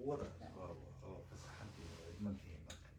Wada oo fasaxantihiin oo idmantihiin marka.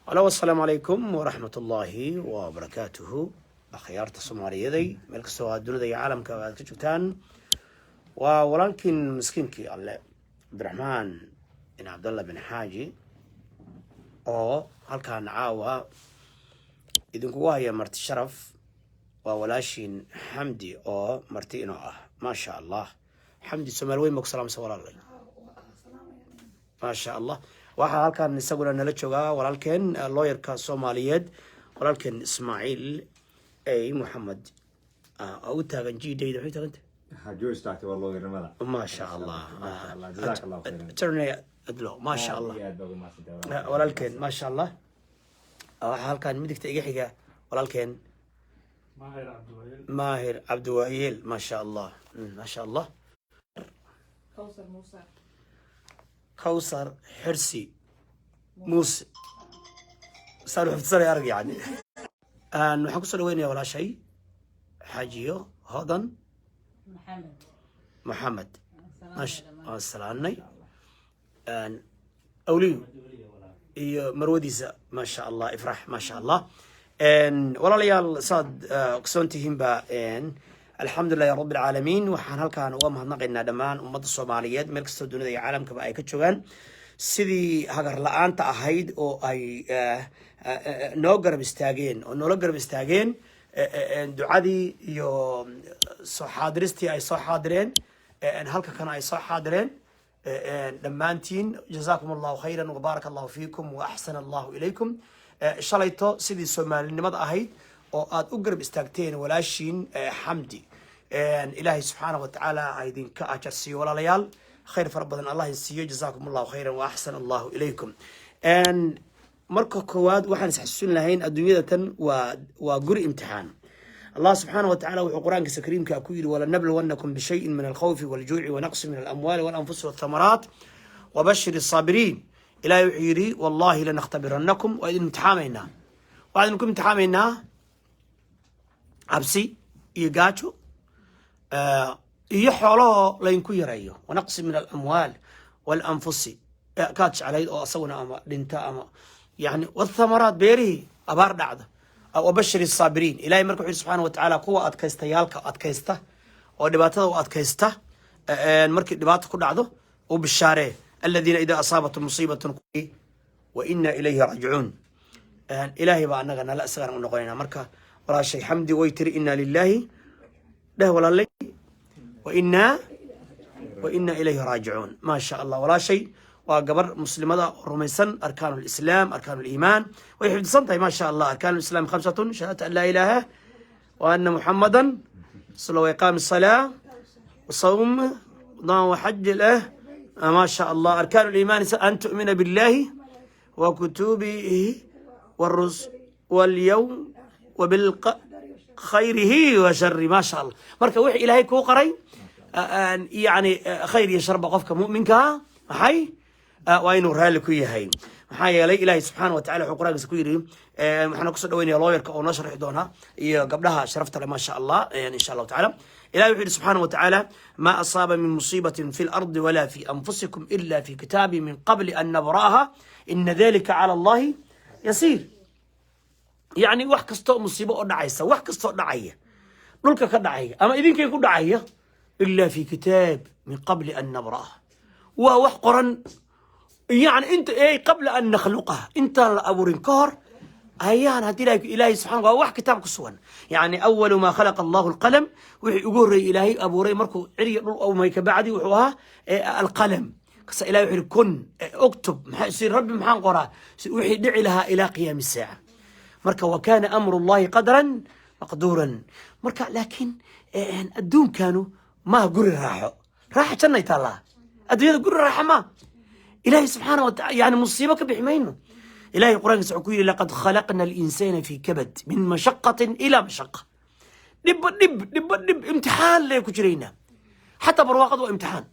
Alo, assalaamu calaykum waraxmat ullaahi wabarakaatuhu. Akhyaarta soomaaliyaday, meel kastoo aad dunida iyo caalamka aad ka joogtaan, waa walaalkiin miskiinkii Alle, Cabdiraxmaan bin Cabdallah bin Xaaji, oo halkaan caawa idinkugu haya marti sharaf. Waa walaashiin Xamdi oo marti inoo ah. Maasha Allah, Xamdi, Soomaali weyn ba ku salaamsa, walaalay. Maasha Allah. Waxaa halkan isaguna nala joogaa walaalkeen, lawyerka Soomaaliyeed, walaalkeen Ismaaciil A Moxamed, oo u taagan g dayda. Maxay taaganta? George taagtay waa lawyernimada. Maasha Allah. Maasha Allah, jazaak Allahu khayran. Attorney at law, maasha Allah. Aad iyo aad baa ugu mahadsantahay. Walaalkeen, maasha Allah. Waxaa halkan midigta iga xiga walaalkeen Maahir Cabdiwayel. Maahir Cabdiwaayeel, maasha Allah. Maasha Allah. Kawsar Muuse. Kawsar Xirsi Muuse saan xifdisanay arag. Yani waxaan kusoo dhaweynaya walaashay Xaajiyo Hodan Maxamed. Maxamed. Waan salaanay Awliyo iyo marwadiisa, maasha Allah, Ifrax, maasha Allah. Walaalayaal, saad ogsoon tihiinba, alxamdulilahi rabbi alcaalamiin, waxaan halkaan uga mahadnaqaynaa dhammaan ummadda Soomaaliyeed meel kastoo dunida iyo caalamkaba ay ka joogaan, sidii hagar la-aanta ahayd oo ay noo garab istaageen oo noola garab istaageen, ducadii iyo soo xaadiristii ay soo xaadireen, halka kana ay soo xaadireen. Dhammaantiin jazaakum Allahu khayran wabaaraka Allahu fiikum wa axsana Allahu ilaykum. Shalayto sidii soomaalinimada ahayd oo aad u garab istaagteen walaashiin Xamdi, Ilaahay subxaana wa tacaala ha idinka ajar siiyo. Walaalayaal, khayr fara badan Allah idin siiyo. Jazaakum Allahu khayran wa axsana Allahu ilaykum. Marka koowaad waxaan isxasuusin lahayn, adduunyada tan waa guri imtixaan. Allah subxaana wa tacala wuxuu Qur-aankiisa kariimka ku yidhi: "ولنبلونكم بشيء من الخوف والجوع ونقص من الأموال والأنفس والثمرات وبشر الصابرين". Ilahay wuxuu yidhi: "والله لنختبرنكم", waa idin imtixaamaynaa. Waxaan idinku imtixaamaynaa cabsi iyo gaajo iyo xoolahoo laydinku yareeyo, ونقص من الأموال والأنفس, kaad jeclayd oo asaguna ama dhinta ama yani والثمرات, beerihii abaar dhacda. وبشر الصابرين. Ilahay marka wuxu yidhi subxaana wa tacaala, kuwa adkaystayaalka, adkaysta oo dhibaatada u adkaysta markii dhibaato ku dhacdo u bishaaree: الذين إذا أصابتهم مصيبة وإنا إليه راجعون. Ilaahay baa anaga nala isagana u noqonayna. Marka walaashay Xamdi way tiri: "إنا لله", dheh walaalay, وإنا إليه راجعون". Maa sha Allah, walaashay waa gabar muslimada oo rumaysan أركان الإسلام, أركان الإيمان way xifdisan tahay, maa sha Allah. أركان الإسلام خمسة: شهادة أن لا إله وأن محمدا صلى وإقام الصلاة وصوم وحج له, ما شاء الله. أركان الإيمان: أن تؤمن بالله وكتبه والرسل واليوم وبالخيره وشر. ما شاء الله. Marka wixii Ilaahay kuu qoray, yani khayr iyo sharba, qofka mu'minka maxay waa inuu raalli ku yahay. Maxaa yeelay Ilaahay subxaana wa tacala wuxuu Qur-aankiisa ku yidhi, waxaana kusoo dhaweynaya lawyerka oo noo sharxi doona iyo gabdhaha sharafta leh, maasha Allah. Insha Allahu tacala Ilahi wuxuu yidhi subxaana wa tacaala: "ما أصاب من مصيبة في الأرض ولا في أنفسكم إلا في كتاب من قبل أن نبرأها إن ذلك على الله يسير". Yani wax kastoo musiibo oo dhacaysa, wax kastoo dhacaya, dhulka ka dhacaya ama idinkay ku dhacaya, إلا في كتاب من قبل أن نبرأها, waa wax qoran. Yani inta ey قبل أن نخلقها, intaan la abuurin ka hor ayaan haddii Ilahay subxana waa wax kitaab ku sugan. Yani أول ما خلق الله القلم, wixii ugu horreeyey Ilaahay abuuray markuu ciriya dhul awmay kabacdi wuxuu ahaa القلم. Kasa Ilahay wuxuu yihi: "كن اكتب". Maxaa si Rabbi, maxaan qoraa? Wixii dhici lahaa ilaa qiyaami saaca. Marka وكان أمر الله قدرا مقدورا. Marka laakiin adduunkanu maaha guri raaxo. Raaxa jannay taallaa, adduunyada guri raaxo maa. Ilahay subxaana wa taala, yani musiibo ka bixi mayno. Ilahay Qur-aankiisa wuxuu ku yidhi: "لقد خلقنا الإنسان في كبد من مشقة إلى مشقة". Dhibba dhib, dhibba dhib, imtixaan lee ku jiraynaa. Xataa barwaaqadu waa imtixaan.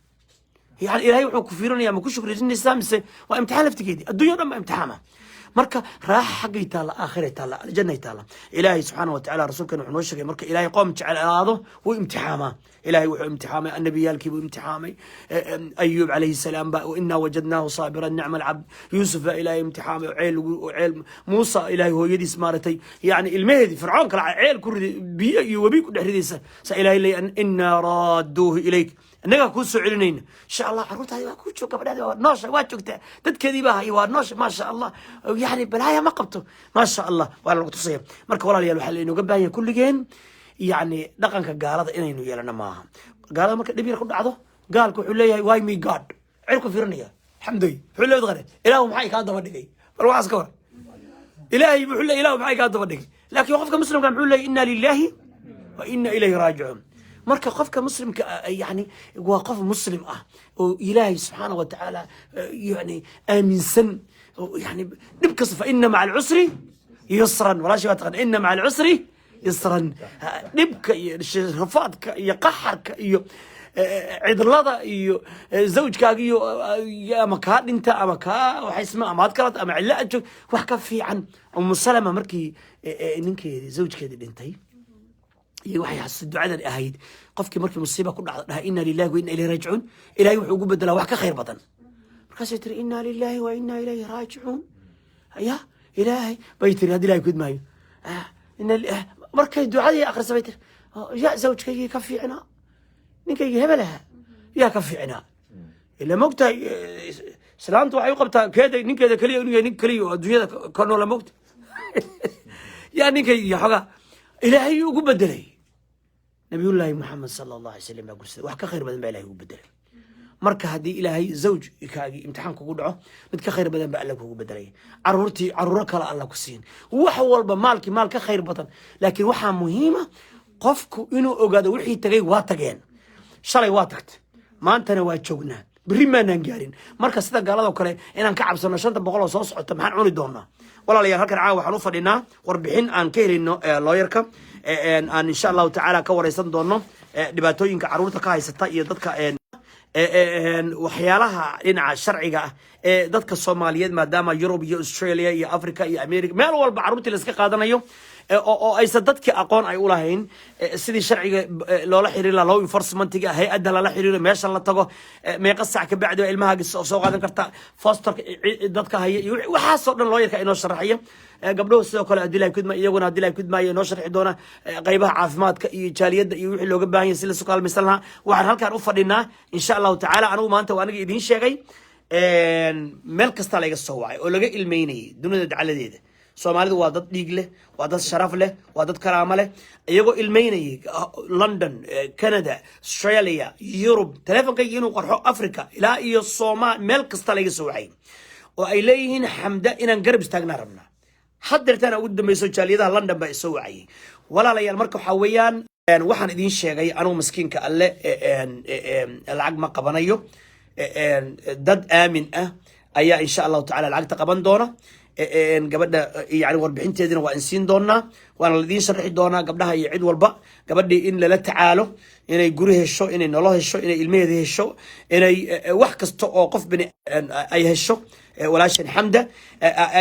Yani Ilaahay wuxuu ku fiirinaya ma ku shukrisanaysaa mise waa imtixaan laftigeedii. Adduunya o dhan baa imtixaama. Marka raaxa xaggay taalla? Aakhiray taalla, aljannay taalla. Ilaahay subxaana wa tacala, rasuulkan wuxuu noo sheegay, marka Ilaahay qoom jecelaado wuu imtixaamaa. Ilaahay wuxuu imtixaamay annabiyaalkii buu imtixaamay. Ayuub calayhi salaam ba "inaa wajadnaahu saabiran, nicma alcabd". Yuusuf baa Ilaahay imtixaamay oo ceel lagu ceel. Muusa Ilaahay hooyadiis maaragtay, yani ilmaheedii Fircoon kala ceel ku riday, biyo iyo webi ku dhex ridaysa. Sa Ilaahay leeyahay: "Inaa raadduuhu ilayk", innagaa kuu soo celinayna. Insha Allah carruurtaadi waa kuu joog, gabadhaadi waa noosha, waa joogtaa, dadkeedii baa haya, waa noosha, maasha Allah. Yani balaaya ma qabto, maasha Allah, waana lagu tusaya. Marka walaalayaal, waxaa lainooga baahan yahay kulligeen, yani dhaqanka gaalada inaynu yeelano maaha. Gaalada marka dhib yar ku dhacdo, gaalka wuxuu leeyahay: "Why me, God?" Cirku fiirinaya, xamdoy, wuxuu leeyahay: "Qare Ilaahu maxay kaa daba dhigay?" Bal waxaas ka war. Ilaahay wuxuu leeyahay: "Ilaahu maxay kaa daba dhigay?" Laakiin qofka muslimka muxuu leeyahay? "Inna lillahi wa inna ilayhi raajicuun." Marka qofka muslimka ah, yani waa qof muslim ah oo Ilaahay subxaana wa tacaala yani aaminsan oo yani dhib kasta "fa ina maca alcusri yusran". Walaashii waa taqaan, "ina maca alcusri yusran". Dhibka iyo rafaadka iyo qaxarka iyo cidlada iyo zawjkaaga iyo ama kaa dhinta ama kaa waxaysma ama ad kala ama cidlo aad joog, wax ka fiican. Umu Salama markii ninkeedii, zawjkeedii dhintay iyo waxay xasuustay ducadan ahayd qofkii markii musiiba ku dhacdo dhaha: "Inna lillahi wa inna ilayhi raajicuun", Ilahay wuxuu ugu bedelaa wax ka khayr badan. Markaasay tiri: "Inna lillahi wa inna ilayhi raajicuun". Ya Ilaahay bay tiri, haddi Ilahay kudmaayo. Markay ducadii akhrisa bay tiri: "Oh, ya zawjkaygii ka fiicnaa, ninkaygii hebel ahaa yaa ka fiicnaa?" Ila mogtahay, islaantu waxay u qabtaa keeda ninkeeda keliya inuu yahay nin keliya oo adduunyada ka noola. Mogta yaa ninkaygi xogaa Ilaahay ugu bedelay? Nabiyullaahi Maxamed sala Allah alay slam baa gursaday. Wax ka khayr badan baa Ilahay ugu bedelay. Marka haddii Ilaahay zawjkaagii imtixaan kugu dhaco, mid ka khayr badan ba Alla kugu bedelay. Caruurtii caruuro kale Alla ku siin, wax walba, maalkii maal ka khayr badan. Laakiin waxaa muhiima qofku inuu ogaado wixii tagay waa tageen. Shalay waa tagtay, maantana waa joognaa, berri maanaan gaarin. Marka sida gaaladoo kale inaan ka cabsano 500 oo soo socota maxaan cuni doonaa? Walaalayaal, halkan caawa waxaan u fadhinaa warbixin aan ka helayno lawyerka aan insha Allahu tacaala ka wareysan doono dhibaatooyinka caruurta ka haysata iyo dadka waxyaalaha dhinaca sharciga ah ee dadka Soomaaliyeed, maadaama Yurub iyo Australia iyo Africa iyo America meel walba carruurtii la iska qaadanayo oo aysan dadkii aqoon ay ulahayn sidii sharciga loola xiriiri lahaa, law enforcementiga, hay-adda lala xiriiro, meesha la tago, meeqa sac ka bacdi baa ilmahaaga soo qaadan karta, fosterka dadka haya iyo waxaasoo dhan lawyerka inoo sharaxaya. Gabdhuhu sidoo kale haddii Ilahay kudma iyaguna haddii Ilahay kudmaayo inoo sharxi doona qaybaha caafimaadka iyo jaaliyadda iyo wixii looga baahan yahay si lasu kaalmaysan lahaa. Waxaan halkan u fadhinaa insha Allahu tacaala, anigu maanta waa aniga idiin sheegay, meel kasta laga soo wacay oo laga ilmeynayay dunida dacaladeeda. Soomaalidu waa dad dhiig leh, waa dad sharaf leh, waa dad karaamo leh. Iyagoo ilmeynayay London, Canada, Australia, Yurub, teleefonkayga inuu qarxo, Africa ilaa iyo Sooma, meel kasta laga soo wacay oo ay leeyihiin: "Xamda inaan garab istaagnaa rabnaa." Haddeertaan ugu dambayso jaaliyadaha London baa isoo wacayay. Walaalayaal, marka waxaa weeyaan waxaan idiin sheegay, anugu miskiinka alle lacag ma qabanayo. Dad aamin ah ayaa insha Allahu tacala lacagta qaban doona. Gabadha yani warbixinteedina waa in siin doonaa, waana laidiin sharxi doonaa gabdhaha iyo cid walba. Gabadhii in lala tacaalo, inay guri hesho, inay nolol hesho, inay ilmaheeda hesho, inay wax kasta oo qof bini ay hesho walaashan Xamda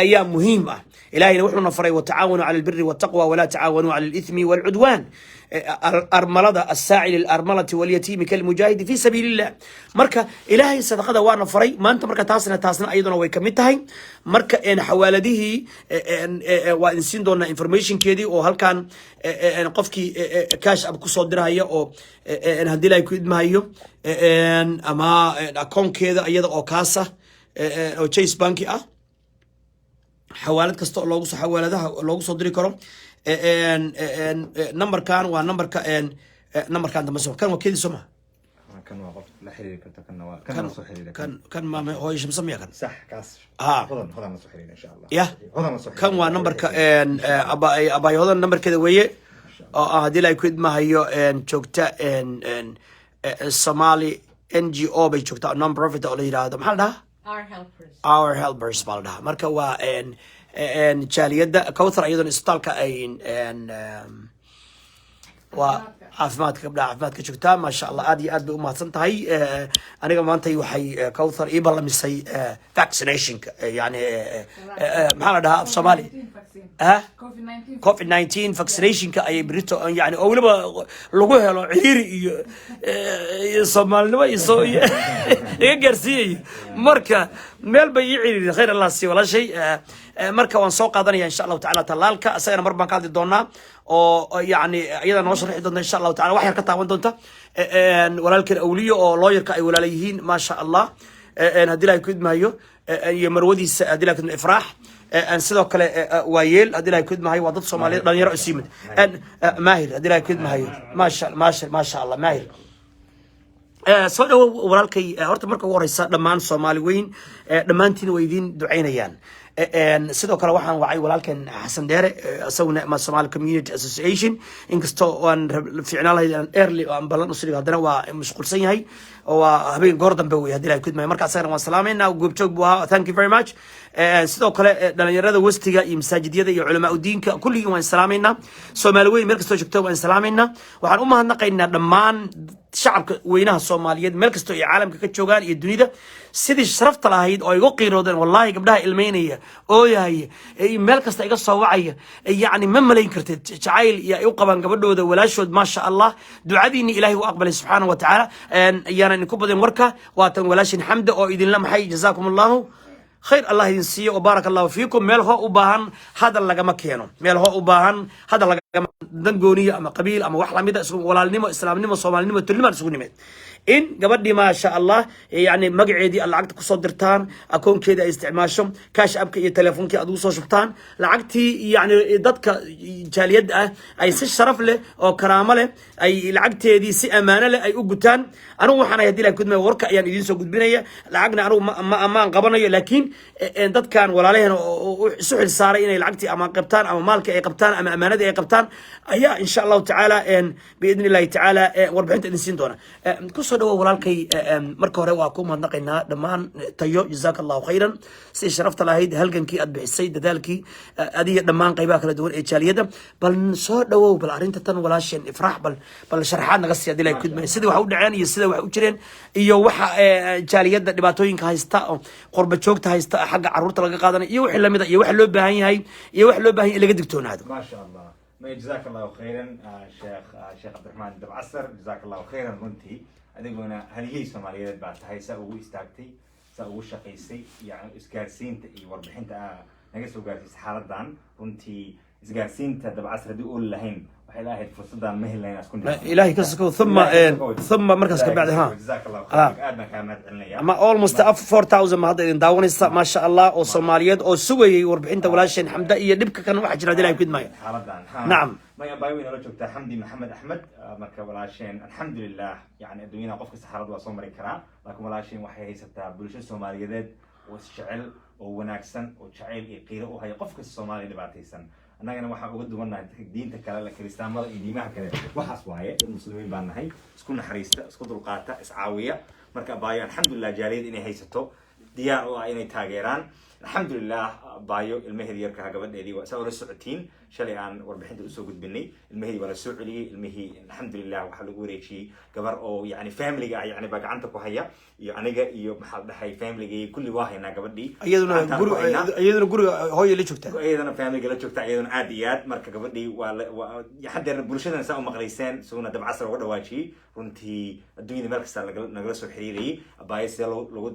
ayaa muhiim ah. Ilahayna wuxuuna faray: "Watacaawanuu cala albiri waltaqwa, walaa tacaawanuu cala alithmi walcudwaan". Armalada, "assaaci lilarmalati walyatiimi kalmujaahidi fi sabiili illah". Marka Ilaahay sadaqada waana faray maanta. Marka taasna ayaduna way kamid tahay. Marka xawaaladihii waa idin siin doonaa informationkeedii oo halkan qofkii Cash App kusoo dirahaya oo haddii Ilahay ku idmahayo ama akoonkeeda iyada oo kaasa oo Chase Banki ah, xawaalad kasta oo loogu soo xawaaladaha loogu soo diri karo. Numberkan waa numberka numberkan dambe soo kan waa keedii soo maha? Kan waa qof la xiriiri karta, kanna waa kan la soo xiriira. Kan maame hooyo Shamsa miya kan? Sax kaas. Ah. Hodan la soo xiriira insha Allah. Yah. Hodan la soo Kan waa numberka abaay Hodan numberkeeda weeye oo ah haddii Ilahay ku idmahayo joogta Somali NGO bay joogtaa, non profit oo la yidhaahdo, maxaa la dhahaa? Our Helpers. Our Helpers baa la dhahaa. Marka waa jaaliyadda Cowthar, iyadoona isbitaalka ay Waa caafimaadka gabdhaha, caafimaadka joogtaa. Maasha Allah, aad iyo aad bay umahadsan tahay. Aniga maantay waxay Kawthar ii ballamisay vaccinationka, yani maxaa la dhahaa af Soomaali? Ha, COVID 19 vaccinationka ayay berito, yani oo weliba lagu helo ciriiri iyo Soomaalinimo iyo soo iyo iga gaarsiiyayo. Marka meel bay ii ciriiri. Khayr Allah siiyo walaashay. Marka waan soo qaadanaya, insha Allahu tacala, tallaalka. Isagana mar baan ka hadli doonaa oo yani iyada noo sharixi doonta, insha Allahu tacala, wax yar ka taaban doonta. Walaalkeen Awliyo oo lawyerka ay walaala yihiin, maasha Allah, haddii Ilahay ku idmahayo, iyo marwadiisa, haddii Ilahay ku idmahayo, Ifraax. Sidoo kale Waayeel, haddii Ilahay ku idmahayo, waa dad Soomaaliyeed, dhalinyaro isu yimid. Maahir, haddii Ilahay ku idmahayo, maasha maasha maasha Allah, Maahir. Soo dhawow walaalkay. Horta marka ugu horeysa, dhammaan Soomaali weyn dhammaantiin way idiin ducaynayaan. Sidoo kale waxaan wacay walaalkeen Xasan Dheere, isaguna ma Somali Community Association. Inkastoo aan fiicnaan lahayd aan early oo aan ballan usii dhigo, haddana waa mashquulsan yahay oo waa habeen goor dambe wey, haddii Ilahay ku idmayo. Marka asagana waan salaamayna, goobjoog buu ahaa. Thank you very much. Sidoo kale dhalinyarada westiga iyo masaajidyada iyo culamaa udiinka kulligii waan salaamaynaa. Soomaali weyn meel kastoo joogto waan salaamaynaa. Waxaan u mahadnaqaynaa dhammaan shacabka weynaha Soomaaliyeed meel kastoo ay caalamka ka joogaan iyo dunida, sidii sharafta lahayd oo igu qiiroodeen. Wallahi, gabdhaha ilmeynaya, ooyahaya, meel kasta iga soo wacaya, yacni ma malayn kartid jacayl iyo ay u qabaan gabadhooda walaashood. Maasha Allah, ducadiini Ilaahay u aqbalay subxaana wa tacaala. Ayaanan idinku badin warka. Waatan walaashin Xamda oo idinla maxay. Jazaakum Allahu khayr, Allah idin siiyo, وبارك الله فيكم. Meel hoo u baahan hadal lagama keeno, meel hoo u baahan hadal lagama dan gooniyo ama qabiil ama wax lamida. Isku walaalnimo, islaamnimo, Soomaalinimo, tolnimaan isugu nimid. In gabadhii, maasha Allah, yani magaceedii aad lacagta kusoo dirtaan, akoonkeedii ay isticmaasho, Cash Appka iyo telefonkii aad ugu soo shubtaan lacagtii, yani dadka jaaliyadda ah ay si sharaf leh oo karaamo leh ay lacagteedii si ammaano leh ay u gutaan. Anigu waxaan ahay, hadii la gudmaya, warka ayaan idiin soo gudbinaya. Lacagna anigu ma amaan qabanayo, laakiin dadkan walaalaheen oo isu xil saaray inay lacagtii ama qabtaan ama maalkii ay qabtaan ama ammaanadii ay qabtaan ayaa, insha Allahu tacaala, biidni Illahi tacaala, warbixinta idin siin doona. Kusoo dhawo walaalkay. Marka hore waa ku mahadnaqaynaa dhammaan tayo. Jazaaka Allahu khayran si sharafta lahayd, halgankii aad bixisay, dadaalkii adiga dhammaan qaybaha kala duwan ee jaaliyadda. Bal soo dhawow, bal arrinta tan walaasheen Ifraax bal sharaxaad naga sii, hadii la kudmay, sidii wax u dhaceen iyo sida wax u jireen iyo waxa jaaliyadda dhibaatooyinka haysta oo qurba joogta haysta, xagga caruurta laga qaadanayo iyo wixii lamida, iyo waxa loo baahan yahay iyo waxa loo baahan yahay in laga digtoonaado. ما شاء الله، ما جزاك الله خيرا شيخ عبد الرحمن دبعسر، جزاك الله خيرا. Runtii adiguna halyey Soomaaliyeed baa tahay, saa ugu istaagtay, saa ugu shaqaysay, yani isgaarsiinta iyo warbixinta aa naga soo gaarsiisay xaaladan. Runtii isgaarsiinta Dabcasar haddii ooli lahayn, waxay lahayd fursadan ma heli lahayn isku Ilaahay ka sokow, thumma markaas ka bacdi ha. Jazaak Allah khayr, aad baan kaa mahad celinaya. Ama almost up 4000 ma hadda idin daawanaysa, maasha Allah, oo Soomaaliyeed oo sugayay warbixinta walaasheen Xamda iyo dhibka kan waxa jira, hadii Ilahay ku idmaayo. Xaaladan ha. Nacam. Maya baay way nala joogtaa Xamdi Maxamed Axmed. Marka walaasheen, alxamdulilah, yani adduunyada qof kasta xaalad waa soo mari karaa, laakiin walaasheen waxay haysataa bulsho Soomaaliyeed oo isjecel oo wanaagsan oo jacayl iyo qiiro u haya qof kasta Soomaaliya dhibaataysan. Annagana waxaan uga duwannahay dadka diinta kale, la kiristaamada iyo diimaha kale, waxaas waaye dad Muslimiin baan nahay, isku naxariista, isku dulqaata, iscaawiya. Marka abaayo, alxamdulilah, jaaliyad inay haysato diyaar u ah inay taageeraan. Alxamdulilah, baayo ilmaheedii yarkaha, gabadheedii, waa saa ula socotiin, shalay aan warbixinta usoo gudbinay, ilmaheedii waa la soo celiyey. Ilmihii alxamdulilah waxaa lagu wareejiyey gabar oo yani familiga ah, yani baa gacanta ku haya, iyo aniga iyo maxaa la dhahay familiga iyo kulli waa haynaa gabadhii. Iyaduna Gacantaan guri ku haynaa. Iyaduna guriga hooya la joogtaa. Iyadana familiga la joogta, iyaduna aad iyo aad. Marka gabadhii waa haddeer bulshadana saa u maqlayseen, isaguna Dabcasar uga dhawaajiyey. Runtii adduunyada meel kasta nagala soo xiriirayay abaayo sidee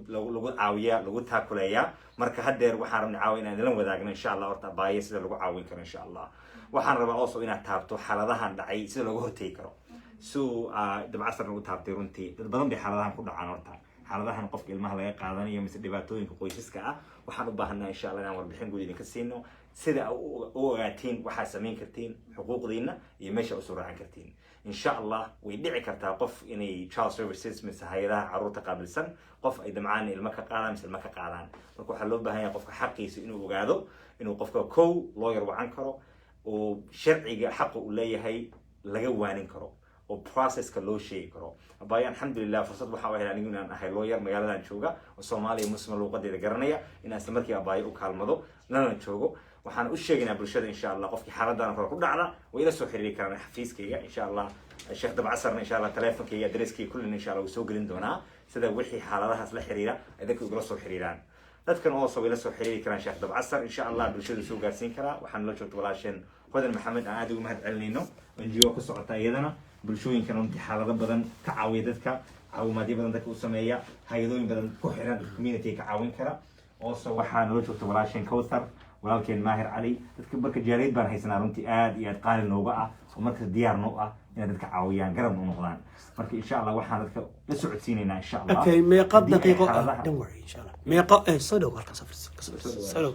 lagu caawiyaa, lagu taakuleeyaa. Marka haddeer waxaan rabnay caawa inaan idinla wadaagno, insha Allah, horta abaayo sida lagu caawin karo. Insha Allah waxaan rabaa also inaad taabto xaaladahan dhacay sida looga hortegi karo, so Dabcasarna u taabtay. Runtii dad badan bay xaaladahan ku dhacaan. Horta xaaladahan qofka ilmaha laga qaadanayo mise dhibaatooyinka qoysaska ah, waxaan u baahanaa, insha Allah, inaan warbixin guud idinka siino sida u ogaatiin waxaad samayn kartiin, xuquuqdiina iyo meesha usoo raacan kartiin. Insha Allah way dhici kartaa qof inay child services mise hay-adaha caruurta qaabilsan qof ay damcaan ilmo ka qaadaan mise ilmo ka qaadaan. Marka waxaa loo baahan yahay qofka xaqiisa inuu ogaado, inuu qofka kow lawyer wacan karo oo sharciga xaqa uu leeyahay laga waanin karo oo processka loo sheegi karo. Abaayo, alxamdulilah, fursad waxaa u helay anigu inaan ahay lawyer magaaladan jooga oo Soomaaliya Muslima luuqadeeda garanaya, inaan isla markii abaayo u kaalmado lana joogo. Waxaan u sheegaynaa bulshada, insha Allah, qofkii xaaladan kale ku dhacda way ila soo xiriiri karaan xafiiskayga, insha Allah. Sheekh Dabcasarna, insha Allah, teleefonkayga, addresskayga, kullina, insha Allah, wuu soo gelin doonaa, sida wixii xaaladahaas la xiriira ay dadka igula soo xiriiraan. Dadkan oo way la soo xiriiri karaan Sheekh Dabcasar, insha Allah, bulshada soo gaarsiin karaa. Waxaan la joogta walaasheen Hodan Maxamed, aan aad ugu mahad celinayno, NGO ku socota iyadana bulshooyinkan runtii xaalado badan ka caawiya dadka, caawimaadyo badan dadka u sameeya, hay-adooyin badan ku xiran community ka caawin kara. Also waxaa nala joogta walaasheen Kowthar, walaalkeen Maahir Cali. Dadka marka jaaliyad baan haysanaa runtii aad iyo aad qaali nooga ah, oo markas diyaar noo ah inay dadka caawiyaan, garab u noqdaan. Marka, insha Allah, waxaan dadka la socodsiinaynaa, insha Allah, Okay, meeqa haddii ay daqiiqo xaaladaha Don't worry, insha Allah. Meeqa soo dhow halkan, safar soo dhow.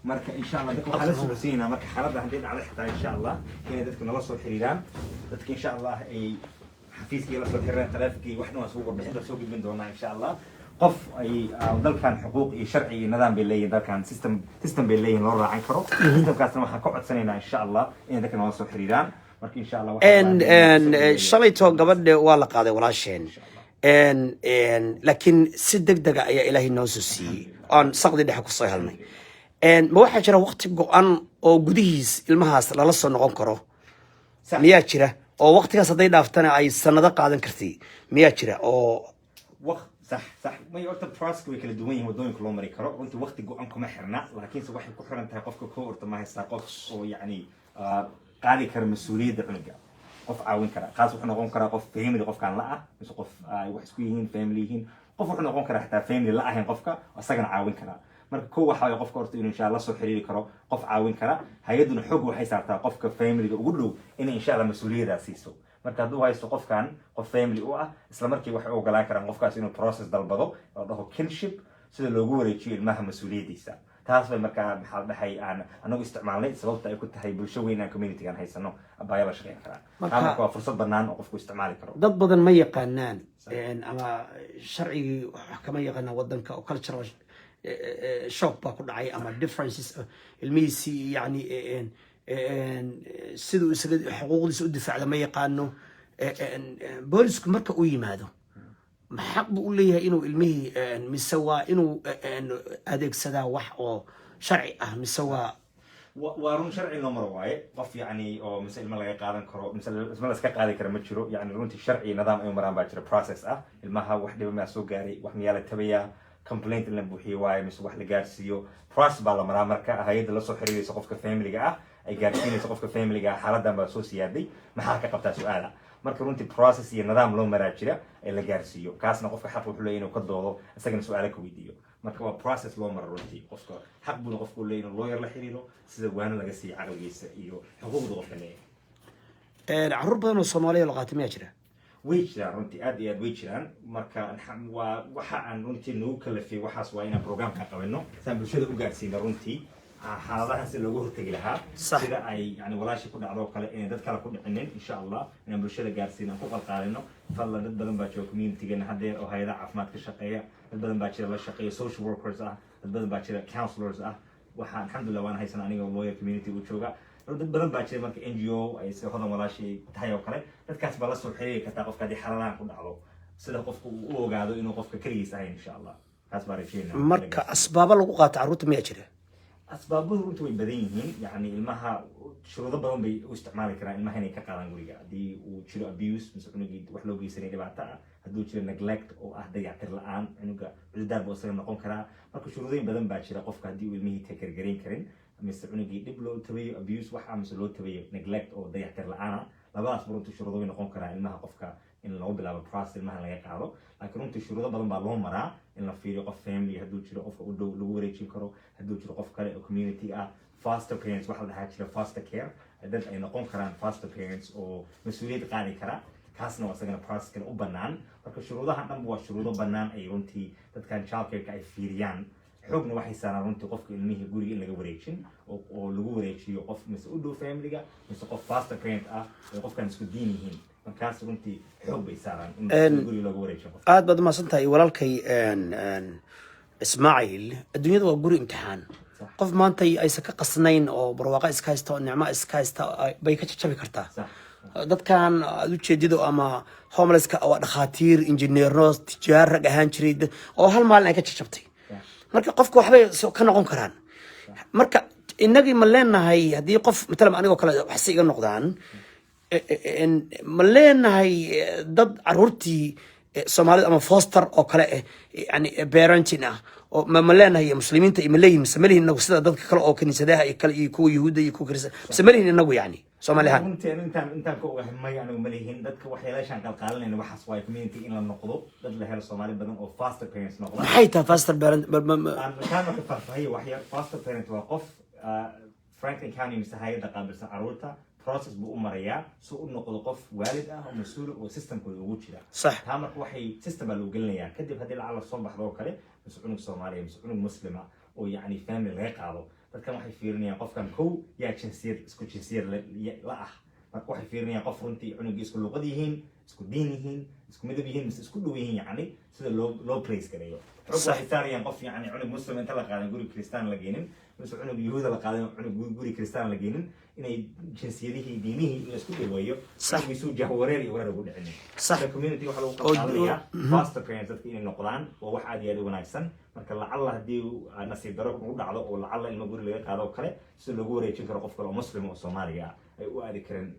Marka, insha Allah, dadka waxaa la socodsiinaynaa, marka xaaladda haddii dhacdo xitaa, insha Allah, inay dadka nala soo xiriiraan, dadka, insha Allah, ay xafiiskii la soo xiriiraan, taleefonkii, wax dhan waa soo warbixinta soo gudbin doonaa, insha Allah. Qof ay dalkan xuquuq iyo sharci iyo nidaam bay leeyihin, dalkan system bay leeyihin loo raacan karo. Systemkaasna waxaan ka codsanaynaa, insha Allah, inay dadka nala soo xiriiraan. Marka, insha Allah, Shalayto gabadhe waa la qaaday walaasheen, laakiin si deg dega ayaa Ilaahay noo soo siiyey, oon saqdi dhexe kusoo helnay. Ma waxaa jira waqti go-an oo gudihiis ilmahaas lala soo noqon karo? Miyaa jira oo waqtigaas hadday dhaaftana ay sanado qaadan karti? Miyaa jira oo Waqt, sax. May, horta processka way kala duwan yihiin waddooyinka loo mari karo. Runtii waqti go-an kuma xirna, laakiinse waxay ku xiran tahay qofka koo horta ma haystaa qof oo yacni qaadi kara mas-uuliyadda cunuga, qof caawin kara. Kaas wuxuu noqon karaa qof family qofkaan la ah, mise qof ay wax isku yihiin, family yihiin. Qof wuxuu noqon karaa xitaa family la ahayn qofka, isagana caawin karaa. Marka kow waxa waye qofka horta inuu, insha Allah, soo xiriiri karo qof caawin kara. Hay-adduna xog waxay saartaa qofka familyga ugu dhow inay, insha Allah, mas-uuliyaddaa siiso. Marka hadduu haysto qofkan qof family u ah, isla markii waxay u ogolaan karaan qofkaas inuu process dalbado oo dhaho kinship, sida loogu wareejiyo ilmaha mas-uuliyaddiisa. Taas bay markaa, maxaa la dhahay, aan anagu isticmaalnay, sababta ay ku tahay bulsho weyn aan communitygan haysano abaayo la shaqeyn karaa. Taa marka waa fursad banaan oo qofku isticmaali karo. Dad badan ma yaqaanaan ama sharcigii wax kama yaqaanaan wadanka, oo cultural shock baa ku dhacay ama differences ilmihiisii, yani siduu isaga xuquuqdiisa u difaacda ma yaqaano. Boolisku marka uu yimaado, ma xaq buu u leeyahay inuu ilmihii, mise waa inuu adeegsadaa wax oo sharci ah, mise waa Waa run, sharci loo maro waaye. Qof yacni oo mise ilmo laga qaadan karo mise ilmo la iska qaadi karo ma jiro. Yani runtii sharci nidaam ay maraan baa jira, process ah. Ilmaha wax dhiba miyaa soo gaaray, wax miyaa la tabayaa, complaint in la buuxiyo waaye mise wax la gaarsiiyo, process baa la maraa. Marka hay-adda lasoo xiriiraysa qofka familiga ah, ay gaarsiinaysa qofka familiga ah, xaaladan baa soo siyaaday, maxaa ka qabtaa su-aala. Marka runtii process iyo nidaam loo maraa jira ee la gaarsiiyo. Kaasna qofka xaq wuxuu leeyahay inuu ka doodo, isagana su-aalo ka weydiiyo. Marka waa process loo maro. Runtii qofka xaq buuna qofku leeyahay inuu lawyer la xiriiro, sida waana laga siiyo caqligiisa iyo xuquuqda qofka leeyahay. Caruur badan oo Soomaaliya la qaatay miyaa jira? Way jiraan runtii, aad iyo aad way jiraan. Marka waa waxa aan runtii nagu kalafiyay waxaas, waa inaan programka qabino saan bulshada u gaarsiino runtii xaaladahan si looga hortegi lahaa, sida ay yani walaashii ku dhacdo oo kale inay dad kale ku dhicinin, insha Allah, inaan bulshada gaarsiino, aan ku qalqaalino. Fadlan, dad badan baa jooga communitygeena haddeer oo hay-adaha caafimaad ka shaqeeya, dad badan baa jira la shaqeeya, social workers ah, dad badan baa jira counselors ah. Waxaa, alxamdulillah, waan haysan aniga lawyer community u jooga, dad badan baa jira. Marka NGO ay sida Hodan walaashii tahay oo kale, dadkaas baa la soo xiriiri kartaa qofka haddii xaaladahan ku dhacdo, sida qofka uu u ogaado inuu qofka keligiis ahayn, insha Allah. Taas baa rajeynaa. Marka asbaabo lagu qaato carruurta miyaa jira? Asbaabuhu runtii way badan yihiin. Yani ilmaha shuruudo badan bay u isticmaali karaan ilmaha inay ka qaadaan guriga. Haddii uu jiro abuse, mise cunugii wax loo geysanay dhibaato ah, hadduu jiro neglect oo ah dayactir la-aan cunuga, cududaar buu isaga noqon karaa. Marka shuruudooyin badan baa jira. Qofka haddii uu ilmihii take care garayn karin, mise cunugii dhib loo tabayo, abuse wax ah, mise loo tabayo neglect oo dayactir la-aan ah, labadaas ba runtii shuruudo way noqon karaa ilmaha qofka in lagu bilaabo process ilmaha laga qaado. Laakiin runtii shuruudo badan baa loo maraa, in la fiiriyo qof family hadduu jiro, qofka u dhow lagu wareejin karo, hadduu jiro qof kale oo community ah, foster parents waxa la dhahaa jira, foster care, dad ay noqon karaan foster parents oo mas-uuliyad qaadi kara. Kaasna waa isagana process kale u bannaan. Marka shuruudahan dhanba waa shuruudo bannaan ay runtii dadkan childcareka ay fiiriyaan. Xoogna waxay saaraan runtii qofka ilmihii guriga in laga wareejin oo lagu wareejiyo qof mise u dhow familiga, mise qof foster parent ah oo qofkan isku diin yihiin. Markaas runtii xoog bay saaraan in guriga looga wareejiyo qof. Aad baad umahadsan tahay, walaalkay Ismaaciil. Adduunyada waa guri imtixaan. Qof maanta aysan ka qasnayn oo barwaaqo iska haysta oo nicmo iska haysta bay ka jajabi kartaa. Dadkan aad ujeedido ama homelesska waa dhakhaatiir, injineerno, tijaar, rag ahaan jiray oo hal maalin ay ka jajabtay. Marka qofka waxbay ka noqon karaan. Marka Innagii ma leenahay haddii qof matalan anigoo kale wax si iga noqdaan, ma leenahay dad caruurtii Soomaalida ama foster oo kale yani parenting ah oo ma leenahay muslimiinta iyo ma leeyihin, mise ma lihin inagu sida dadka kale oo kiniisadaha iyo kale iyo kuwa Yuhuudda iyo kuwa Kirista, mise ma lihin inagu yani Soomaali ahaan? Runtii anigu intaan ka ogahay, maya, anigu ma lihin. Dadka waxyaalaashaan qalqaalinayna waxaas waaye, community in la noqdo, dad la helo Soomaali badan oo foster parents noqda. Maxay tahay foster parent? Aan kaan marka faahfaahiyo waxya. Foster parent waa qof Franklin County mise hay'adda qaabilsan caruurta process buu u marayaa si u noqdo qof waalid ah oo mas-uul oo systemkooda ugu jira. Taa marka waxay system baa lagu gelinayaa. Kadib haddii lacag la soo baxdo oo kale, mise cunug Soomaaliya mise cunug Muslima oo yacni family laga qaado, dadkan waxay fiirinayaan qofkan kow yaa jinsiyad isku jinsiyad la ah. Marka waxay fiirinayaan qof runtii cunugii isku luqad yihiin, isku diin yihiin, isku midab yihiin, mise isku dhow yihiin, yacni sida loo place gareeyo. Xog waxay saarayaan qof yacni cunug Muslim inta la qaadan guri Kristaan la geenin, mise cunug Yuhuuda la qaadan cunug guri Kristaan la geenin, inay jinsiyadihii, diinihii in la isku dhoweeyo, cunugiisuu jahwareer iyo wareer ugu dhicinin. Marka community waxaa lagu qalqaalinayaa foster parents dadka inay noqdaan. Waa wax aad iyo aad u wanaagsan. Marka lacalla haddii nasiib daro ugu dhacdo oo lacalla ilmo guri laga qaado oo kale, si loogu wareejin karo qof kale oo Muslim oo Soomaaliga ah ay u aadi kareen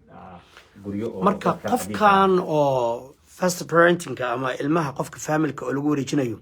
guryo oo Marka dadka qofkan oo foster parentingka ama ilmaha qofka familka oo lagu wareejinayo,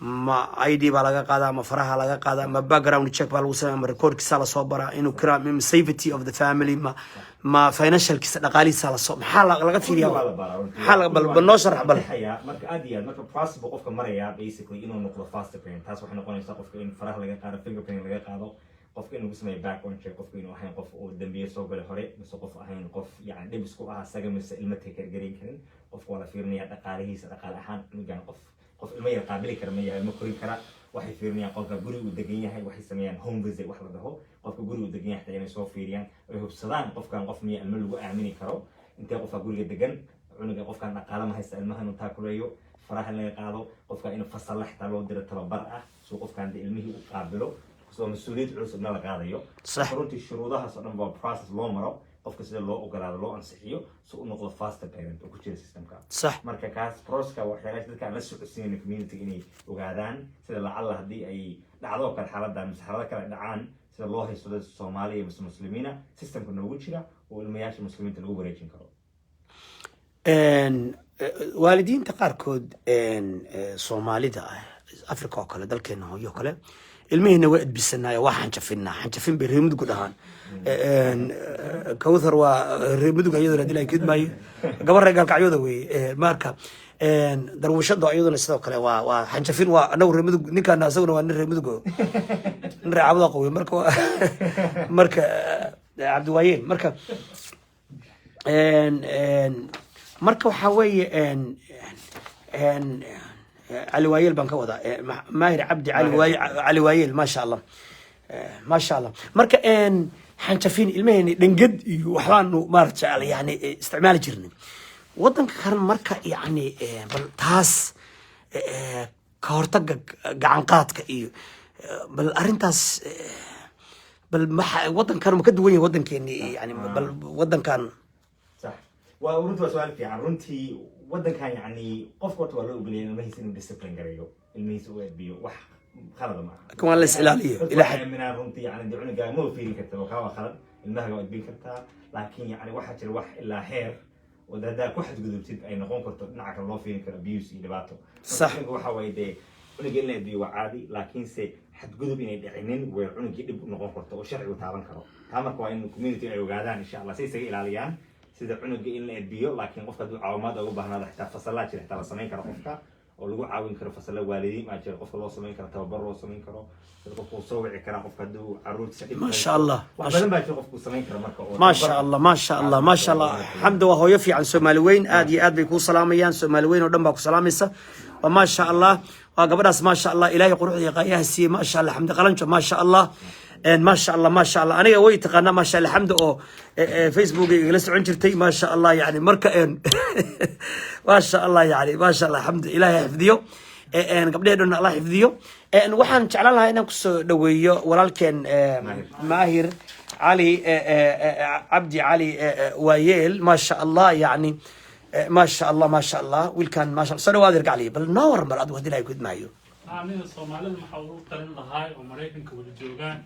ma ID baa laga qaadaa, ma faraha laga qaadaa, ma background check baa lagu sameeya, ma recordkiisa lasoo baraa inuu crime, safety of the family, ma financialkiisa, dhaqaalihiisa lasoo, maxaa laga fiiriyaa? Waa la baraa runtii. Maxaa bal noo sharax bal. Qeexayaa. Marka aad iyo aad marka process buu qofka marayaa basically inuu noqdo foster parent. Taas waxay noqonaysaa qofka in faraha laga qaado, fingerprint laga qaado, qofka in lagu sameeyo background check, qofka inuu ahayn qof oo dambiye soo galay hore, mise qof ahayn qof yani dhib isku ah asaga mise ilmo take care gareyn karin. Qofka waa la fiirinaya dhaqaalihiisa, dhaqaale ahaan cunugan qof ilmo yar qaabili kara ma yahay, ilmo korin kara. Waxay fiirinayaan qofka guri uu degan yahay. Waxay sameeyaan home visit wax la dhaho, qofka guri uu degan yahay xitaa inay soo fiiriyaan, ay hubsadaan qofkan qof miya ilmo lagu aamini karo, intee qofka guriga degan, cunuga qofkan dhaqaale ma haysta ilmaha inuu taakuleeyo, faraha in laga qaado, qofka inuu fasalla xitaa loo diro tababar ah suu qofkan dee ilmihii u qaabilo, soo mas-uuliyad culus ibna la qaadayo. Runtii shuruudahaas oo dhan waa process loo maro qofka sida loo ogolaado, loo ansixiyo si u noqdo foster parent oo ku jira systemka. Marka kaas processka waxyaalaha dadka aan la socodsiinayn community inay ogaadaan, sida lacalla haddii ay dhacdo oo kale xaaladan mise xaalado kale dhacaan, sida loo haysto dad Soomaaliya mise Muslimiina systemka noogu jira oo ilmayaasha Muslimiinta lagu wareejin karo. Waalidiinta qaarkood Soomaalida ah, Africa oo kale, dalkeena hooyo oo kale, ilmihiina waa edbisanaayo, waa xanjafinaa. Xanjafin bay reer Mudug dhahaan. Kawthar waa reer Mudug, iyaduna hadii la kidmaayo gabar reer Gaalkacyooda weeye. Marka darwishada iyaduna sidoo kale waa xanjafin. Waa anagu reer Mudug, ninkaan asaguna waa nin reer Mudug, nin reer Cabuda qawe. Marka Cabdiwaayeel marka waxaa weeye Cali Waayeel baan ka wadaa, Maahir Cabdi Cali Waaye, Cali Waayeel, maasha Allah, maasha Allah. Marka xanjafin ilmaheeni, dhangad iyo waxbaanu maarata yani isticmaali jirnay wadanka kan. Marka yani bal taas ka hortaga gacan qaadka iyo bal arrintaas bal maxa wadankan ma ka duwan yahay wadankeeni yani bal wadankan? Sax, waa runtii, waa su-aal fiican runtii. Wadankan yani qofka horta waa loo ogolyahay ilmahiisa inuu discipline gareeyo, ilmihiisa u edbiyo, wax khalada ma aha. Laakiin waa la is ilaaliyo, Dadku ilaa waxay xad. aaminaan runtii yani dee cunugaaga ma fiirin karta oo kaa waa khalad, ilmahaga waa edbin kartaa, laakiin yani waxaa jira wax ilaa heer oo dee haddaa ku xadgudubtid ay noqon karto dhinaca kale loo fiirin karo, abuse iyo dhibaato. Marka cunuga waxa waaye dee cunuga in la edbiyo waa caadi, laakiinse xadgudub inay dhicinin way cunugii dhib u noqon karto oo sharcigu taaban karo. Taa marka waa in community ay ogaadaan insha Allah si isaga ilaaliyaan sida cunuga in la edbiyo. Laakiin qofka hadduu caawimaad uga baahnaado, xitaa fasalaa jira xitaa la samayn karo qofka oo lagu caawin karo. Fasalla waalidiin baa jira qofka loo samayn karo, tababar loo samayn karo, sida qofka uu soo wici karaa qofka hadduu caruurtiisa dhib Ma haysto. sha Allah, Wax badan baa jira qofku samayn karo marka oo ما شاء tababar. الله، ما شاء الله، ما شاء الله. Xamda waa hooyo fiican. Soomaali weyn aad iyo aad bay kuu salaamayaan. Soomaali weyn oo dhan baa ku salaamaysa. Waa ما شاء الله, waa gabadhaas, ما شاء الله, Ilaahay quruxda iyo qaayaha siiyey. ما شاء الله, Xamdi Qalanjo, ما شاء الله, ما شاء الله, ما شاء الله. Aniga way taqaanaa, ما شاء الله, Xamdi oo Facebook igala socon jirtay, ما شاء الله. Yani marka ما شاء الله, yani ما شاء الله, Xamdi Ilaahay xifdiyo, gabdhahee dhan Allah xifdiyo. Waxaan jeclaan lahaa inaan kusoo dhaweeyo walaalkeen Maahir Cali Cabdi Cali Waayeel. ما شاء الله, yani ما شاء الله, ما شاء الله, wiilkan ما شاء الله. Soo dhawaad Cali, bal noo waran bal adigu haddii Ilahay ku idmaayo. Aniga Soomaalida maxaa ugu talin lahaa oo Maraykanka wada joogaan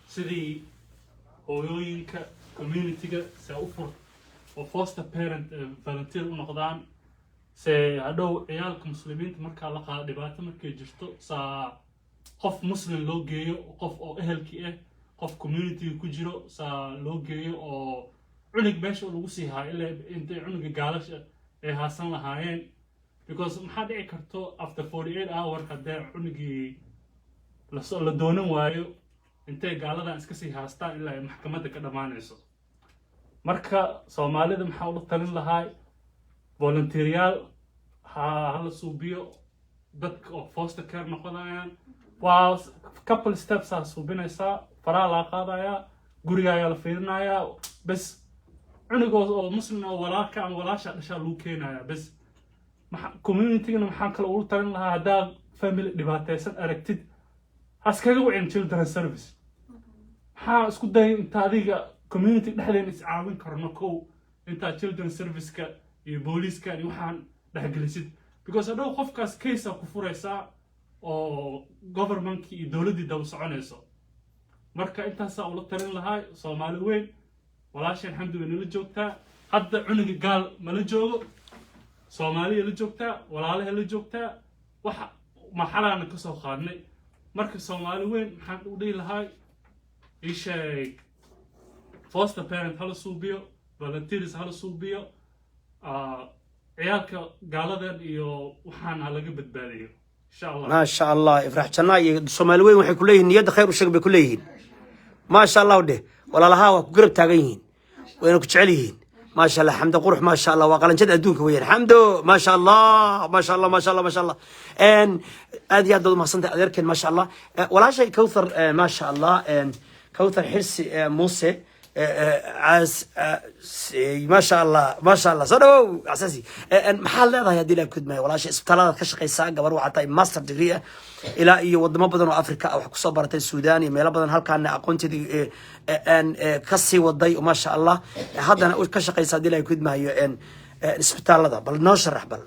sidii Hooyooyinka communityga se u fur oo foster parent volunteer u noqdaan, se hadhow ciyaalka Muslimiinta markaa la qaado, dhibaato markay jirto, saa qof Muslim loo geeyo, qof oo ehelkii ah, qof communityga ku jiro saa loo geeyo, oo cunug meesha lagu sii haayo ilaa intay cunuga gaalasha ay haasan lahaayeen. Because maxaa dhici karto, after 48 hour haddee cunugii lasoo la doonan waayo, intay gaaladan iska sii haastaan ilaa ay maxkamadda ka dhammaanayso. Marka Soomaalida maxaa ula talin lahaa? Volunteeryaal ha hala suubiyo, dadka oo foster care noqonayaan. Waa couple steps aa suubinaysaa, faraa laa qaadayaa, gurigaayaa la fiirinayaa, bes cunugoo oo Muslim oo walaalka ama walaasha dhashaa lagu keenayaa, bes. Communitygana maxaan kale ugu talin lahaa? Haddaad family dhibaataysan aragtid, haskaga wicin children service. Maxaa isku day inta adiga community dhexdeena is caawin karno kow, intaa children serviceka iyo booliiska iyo waxaan dhexgelisid, because hadhow qofkaas case ku furaysaa oo governmentkii iyo dowladdii daba soconayso. Marka intaasaa ula talin lahaa Soomaali weyn. Walaasheen Xamdi way nala joogtaa hadda. Cunuga gaal mala joogo, Soomaaliya la joogtaa, walaalaha la joogtaa, waxa marxalaana ka soo qaadnay. Marka Soomaali weyn maxaan u dhihi lahaa? Ii sheeg, foster parent hala suubiyo, volunteers hala suubiyo, ciyaalka gaaladan iyo waxaan ha laga badbaadiyo, insha Allah. Maasha Allah. Ifrax Janna iyo Soomaali weyn waxay ku leeyihiin niyadda khayr u sheeg bay ku leeyihiin. Maasha Allah dheh. Walaalaha waa ku garab taagan yihiin, wayna ku jecel yihiin. Maasha Allah. Xamdo qurux, maasha Allah, waa qalanjada adduunka weeyaan. Xamdo, maasha Allah, maasha Allah, maasha Allah, maasha Allah. Aad iyo aad baad umahadsantahay, adeerkeen, maasha Allah. Walaashay Kawthar, maasha Allah, Kawthar Xirsi Muuse caas, maasha Allah, maasha Allah, soo dhawow asaasi. Maxaad leedahay haddii la kudmaayo? Walaashay, isbitaalladaad ka shaqaysaa, gabar waxaa tahay master degree ah, ilaa iyo wadamo badan oo Africa ah wax kusoo baratay, Suudaan iyo meelo badan, halkaana aqoonteedii ka sii waday, maasha Allah, haddana ka shaqaysa haddii la kudmaayo isbitaallada. Bal noo sharax bal.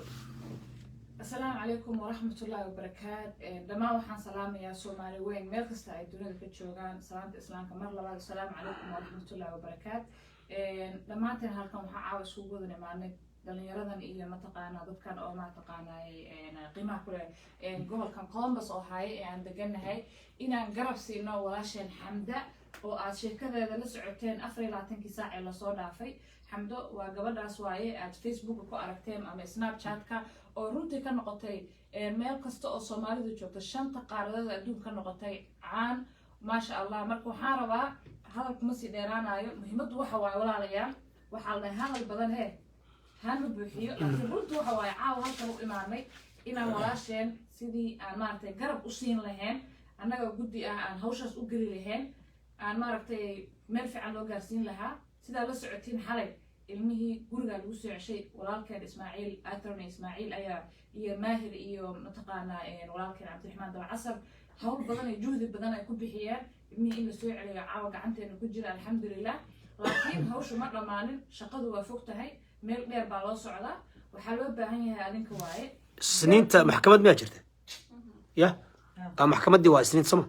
Asalaamu calaykum waraxmatullaahi wabarakaat. Dhammaan waxaan salaamayaa Soomaali weyn meel kasta ay dunida ka joogaan. Salaamta Islaamka mar labaad, asalaamu calaykum waraxmatullaahi wabarakaat. Dhammaanteen halkan waxaa caawa iskugu wada imaanay dhalinyaradan iyo mataqaanaa dadkan oo mataqaanay qiimaha kule gobolkan Columbus oo haaye ee aan deganahay, inaan garab siino walaasheen Xamda oo aad sheekadeeda la socoteen 24-kii saac ee lasoo dhaafay. Xamdo waa gabadhaas waaye aad Facebooka ku aragteen ama Snapchatka, oo runtii ka noqotay meel kasta oo Soomaalidu joogto, shanta qaaradood adduunka ka noqotay caan, maasha Allah. Marka waxaan rabaa, hadalku ma sii dheeraanayo, muhiimaddu waxa waaye, walaalayaal, waxaa la dhahay hadal badan hee hama buuxiyo, laakiin runtu waxa waaye caawa halkan u imaanay inaan walaasheen sidii aan maaragtay garab u siin lahayn, annaga guddi ah aan hawshaas u geli lahayn, aan maaragtay meel fiican loo gaarsiin lahaa. Sidaa la socotiin, xalay ilmihii gurigaa lagu soo ceshay. Walaalkeen Ismaaciil, attorney Ismaaciil ayaa iyo Maahir iyo mataqaanaa walaalkeen Cabdiraxmaan Dabacasar hawl badan iyo juhdi badan ay ku bixiyeen ilmihii in la soo celiyo. Caawa gacanteena ku jira, alxamdulilah. Laakiin hawshu ma dhammaanin, shaqadu waa fog tahay, meel dheer baa loo socdaa. Waxaa loo baahan yahay adinka waaye. Isniinta maxkamad miyaa jirta? Ya maxkamaddii waa Isniinta soma?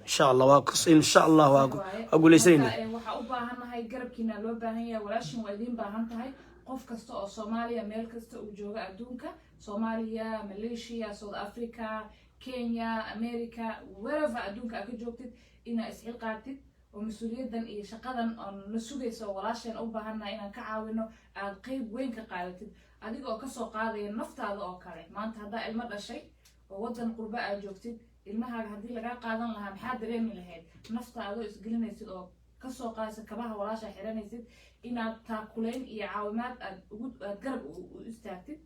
Insha Allah waa insha Allah waa guuleysanayna. Marka, waxaa u baahannahay garabkiina, loo baahan yahay. Walaashin waa idiin baahan tahay. Qof kasta oo Soomaaliya, meel kasta uu joogo adduunka, Soomaaliya, Malaysia, South Africa, Kenya, America, wherever adduunka aad ka joogtid, inaa isxilqaatid oo mas-uuliyaddan iyo shaqadan oon la sugaysa oo walaasheen u baahannahay inaan ka caawino aad qeyb weyn ka qaadatid, adiga oo kasoo qaadaya naftaada oo kale. Maanta haddaa ilmo dhashay oo waddan qurba aad joogtid, ilmahaaga haddii lagaa qaadan lahaa, maxaa dareemi lahayd? Nafta adoo isgelinaysid oo kasoo qaadaysa kabaha walaasha xiranaysid, inaad taakulayn iyo caawimaad aad ugu aad garab u istaagtid.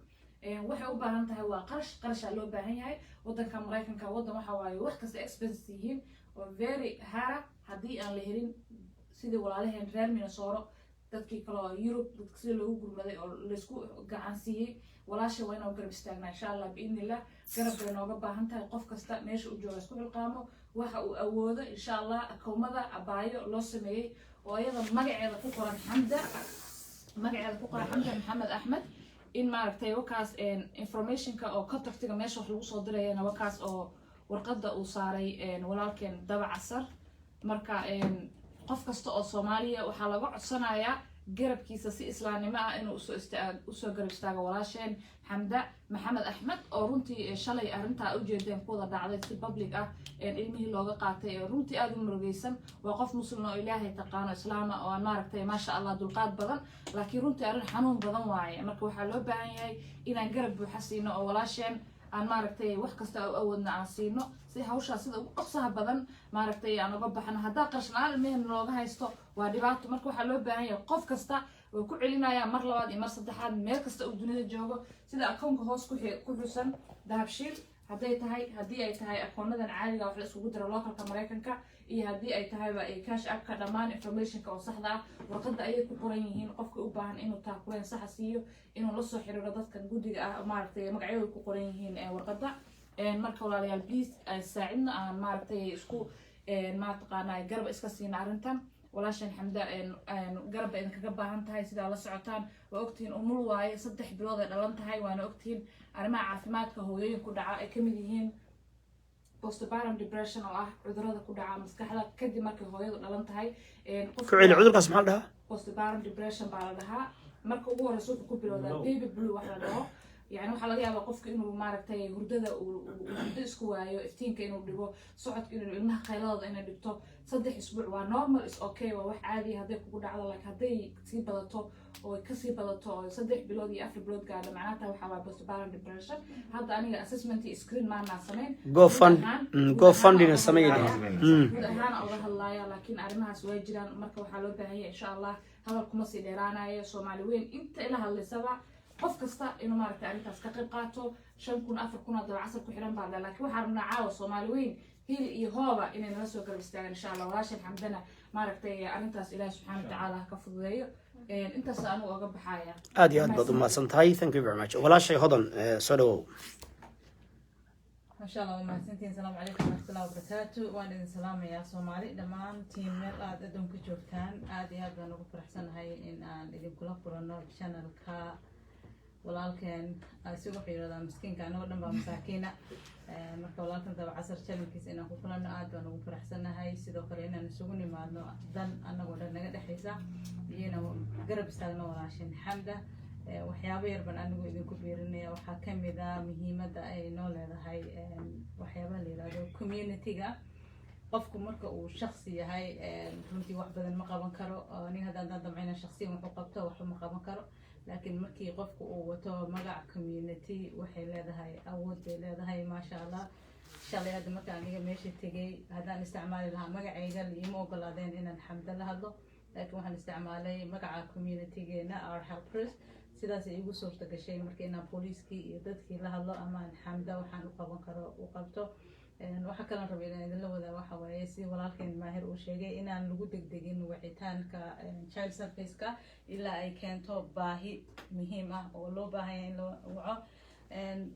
Waxay u baahan tahay waa qarash. Qarashaa loo baahan yahay. Waddanka Maraykanka waddan waxa waaye wax kasta expenses yihiin oo very hara. Haddii aan la helin sidii walaalaheen reer Minnesota, dadkii kale oo Yurub, dadka sida loogu gurmaday oo laysku gacan siiyey, walaasha waa inaan garab istaagnaa, insha Allah, biidnillah. Garab bay nooga baahan tahay. Qof kasta meesha uu jooga isku xilqaamo waxa uu awoodo, insha Allah. Akoomada abaayo loo sameeyey oo iyada magaceeda ku qoran Xamda, magaceeda ku qoran Xamda Maxamed Axmed, in maaragtay wakaas informationka oo contactiga meesha wax lagu soo dirayana wakaas oo warqadda uu saaray walaalkeen Daba Casar. Marka Qof kasta oo Soomaaliya waxaa laga codsanayaa garabkiisa si islaamnimo ah inuu usoo garab istaago walaasheen Xamda Maxamed Axmed, oo runtii shalay arrintaa ujeedeen ku wada dhacday si public ah ilmihii looga qaatay, ee runtii aada u murugaysan. Waa qof Muslim oo Ilaahay taqaano, Islaama oo aan maaragtay, maasha Allah, dulqaad badan, laakiin runtii arrin xanuun badan waaye. Marka waxaa loo baahan yahay inaan garab buuxa siino oo walaasheen aan maaragtay wax kasta u awoodna aan siino, si hawshaa sida ugu qabsaha badan maaragtay aan uga baxno. Haddaa qarash la-aan ilmehena looga haysto, waa dhibaato. Marka waxaa loo baahan yahay qof kasta, waa ku celinaya mar labaad iyo mar saddexaad, meel kasta uu dunida joogo, sida akoonka hoos ku xusan, Dahabshiil hadday tahay, haddii ay tahay akoonadan caadiga wax la isugu diro localka Maraykanka, iyo haddii ay tahayba Cash Appka, dhammaan informationka oo saxda ah warqadda ayay ku qoran yihiin. Qofka u baahan inuu taakuleen saxa siiyo, inuu la soo xiriiro dadkan guddiga ah, maaragtay, magacyadooda ku qoran yihiin warqadda. Marka walaalayaal, please saacidna aan maaragtay isku mataqaanaa garab iska siina arrintan. Walaashan Xamda garab bay idinkaga baahan tahay. Sidaa la socotaan, waa ogtihiin, umul waaye, 3 bilood ay dhalan tahay. Waana ogtihiin arrimaha caafimaadka hooyooyin ku dhaca ay kamid yihiin postpartum depression, oo ah cudurada ku dhaca maskaxda kadib markay hooyadu dhalan tahay. Ku celi, cudurkaas maxaa la dhahaa? Postpartum depression baa la dhahaa. Marka ugu horeysa wuxuu ku bilowdaa baby blue wax la dhaho. Yani waxaa laga yaabaa qofka inuu maaragtay hurdada uu hurdo isku waayo, iftiinka inuu dhigo, socodka inuu, ilmaha qayladooda inay dhigto. 3 isbuuc waa normal, is okay, waa wax caadiya hadday kugu dhacdo. Like hadday sii badato oo kasii badato oo 3 bilood iyo 4 bilood gaadho, macnaha waxaa waa postpartum depression. Hadda aniga assessment iyo screen maanaan samayn. Go fund go funding sameeya. Guud ahaan uga hadlaaya, laakiin arrimahaas waa jiraan. Marka waxaa loo baahan yahay, insha Allah, hadal kuma sii dheeraanayo, Soomaali weyn inta ila hadlaysaba, qof kasta inuu maaragtay arrintaas ka qayb qaato. 5,000, 4,000 oo Dabacasar ku xiran baa dha, laakiin waxaan rabnaa caawa Soomaali weyn hiil iyo hooba inay nala soo garab istaagaan, insha Allah. Walaashan Xamdana maaragtay arrintaas Ilaahi subxaana watacaala ha ka fududeeyo. Intaas anigu oga baxaya. Aad iyo aad baad umahadsan tahay, thank you very much. Walaashay Hodan, soo dhawow. Maasha Allah, waa mahadsantihiin. Asalaamu calaykum waraxmatullahi wabarakaatu. Waan idin salaamayaa Soomaali dhammaantiin, meel aada adduunka joogtaan. Aada iyo aad baan ugu faraxsanahay in aan idinkula kulanno channelka walaalkeen. Isagu wuxuu yidhahdaa miskiinka, anagoo dhan baa masaakiina. Marka walaalkan Dabacasar channelkiisa inaan ku kulanno aad baan ugu faraxsanahay. Sidoo kale inaan isugu nimaadno dan anagoo dhan naga dhexaysa iyo inaan garab istaagno walaashin Xamda. Waxyaabo yar baan anigu idinku biirinaya. Waxaa kamid ah muhiimadda ay noo leedahay waxyaabaha la yirahdo community-ga. Qofku marka uu shaksi yahay, runtii wax badan ma qaban karo. Aniga haddaan daan damcayna shaksiyan wax u qabto, waxba ma qaban karo. Laakiin markii qofku uu wato magac community, waxay leedahay awood bay leedahay, maasha Allah. Shalay hadda marka aniga meesha tegay, haddaan isticmaali lahaa magacayga, liima ogolaadeen inaan Xamdo la hadlo, laakiin waxaan isticmaalay magaca communitygeena, Our Helpers. Sidaas ay igu suurta gashay marka inaan booliiskii iyo dadkii la hadlo ama aan Xamda waxaan u qaban karo u qabto. Waxaa kaloon rabay inaan idinla wadaa waxa waaye, si walaalkeen Maahir uu sheegay, inaan lagu degdegin wicitaanka child service-ka ilaa ay keento baahi muhiim ah oo loo baahanya in loo waco.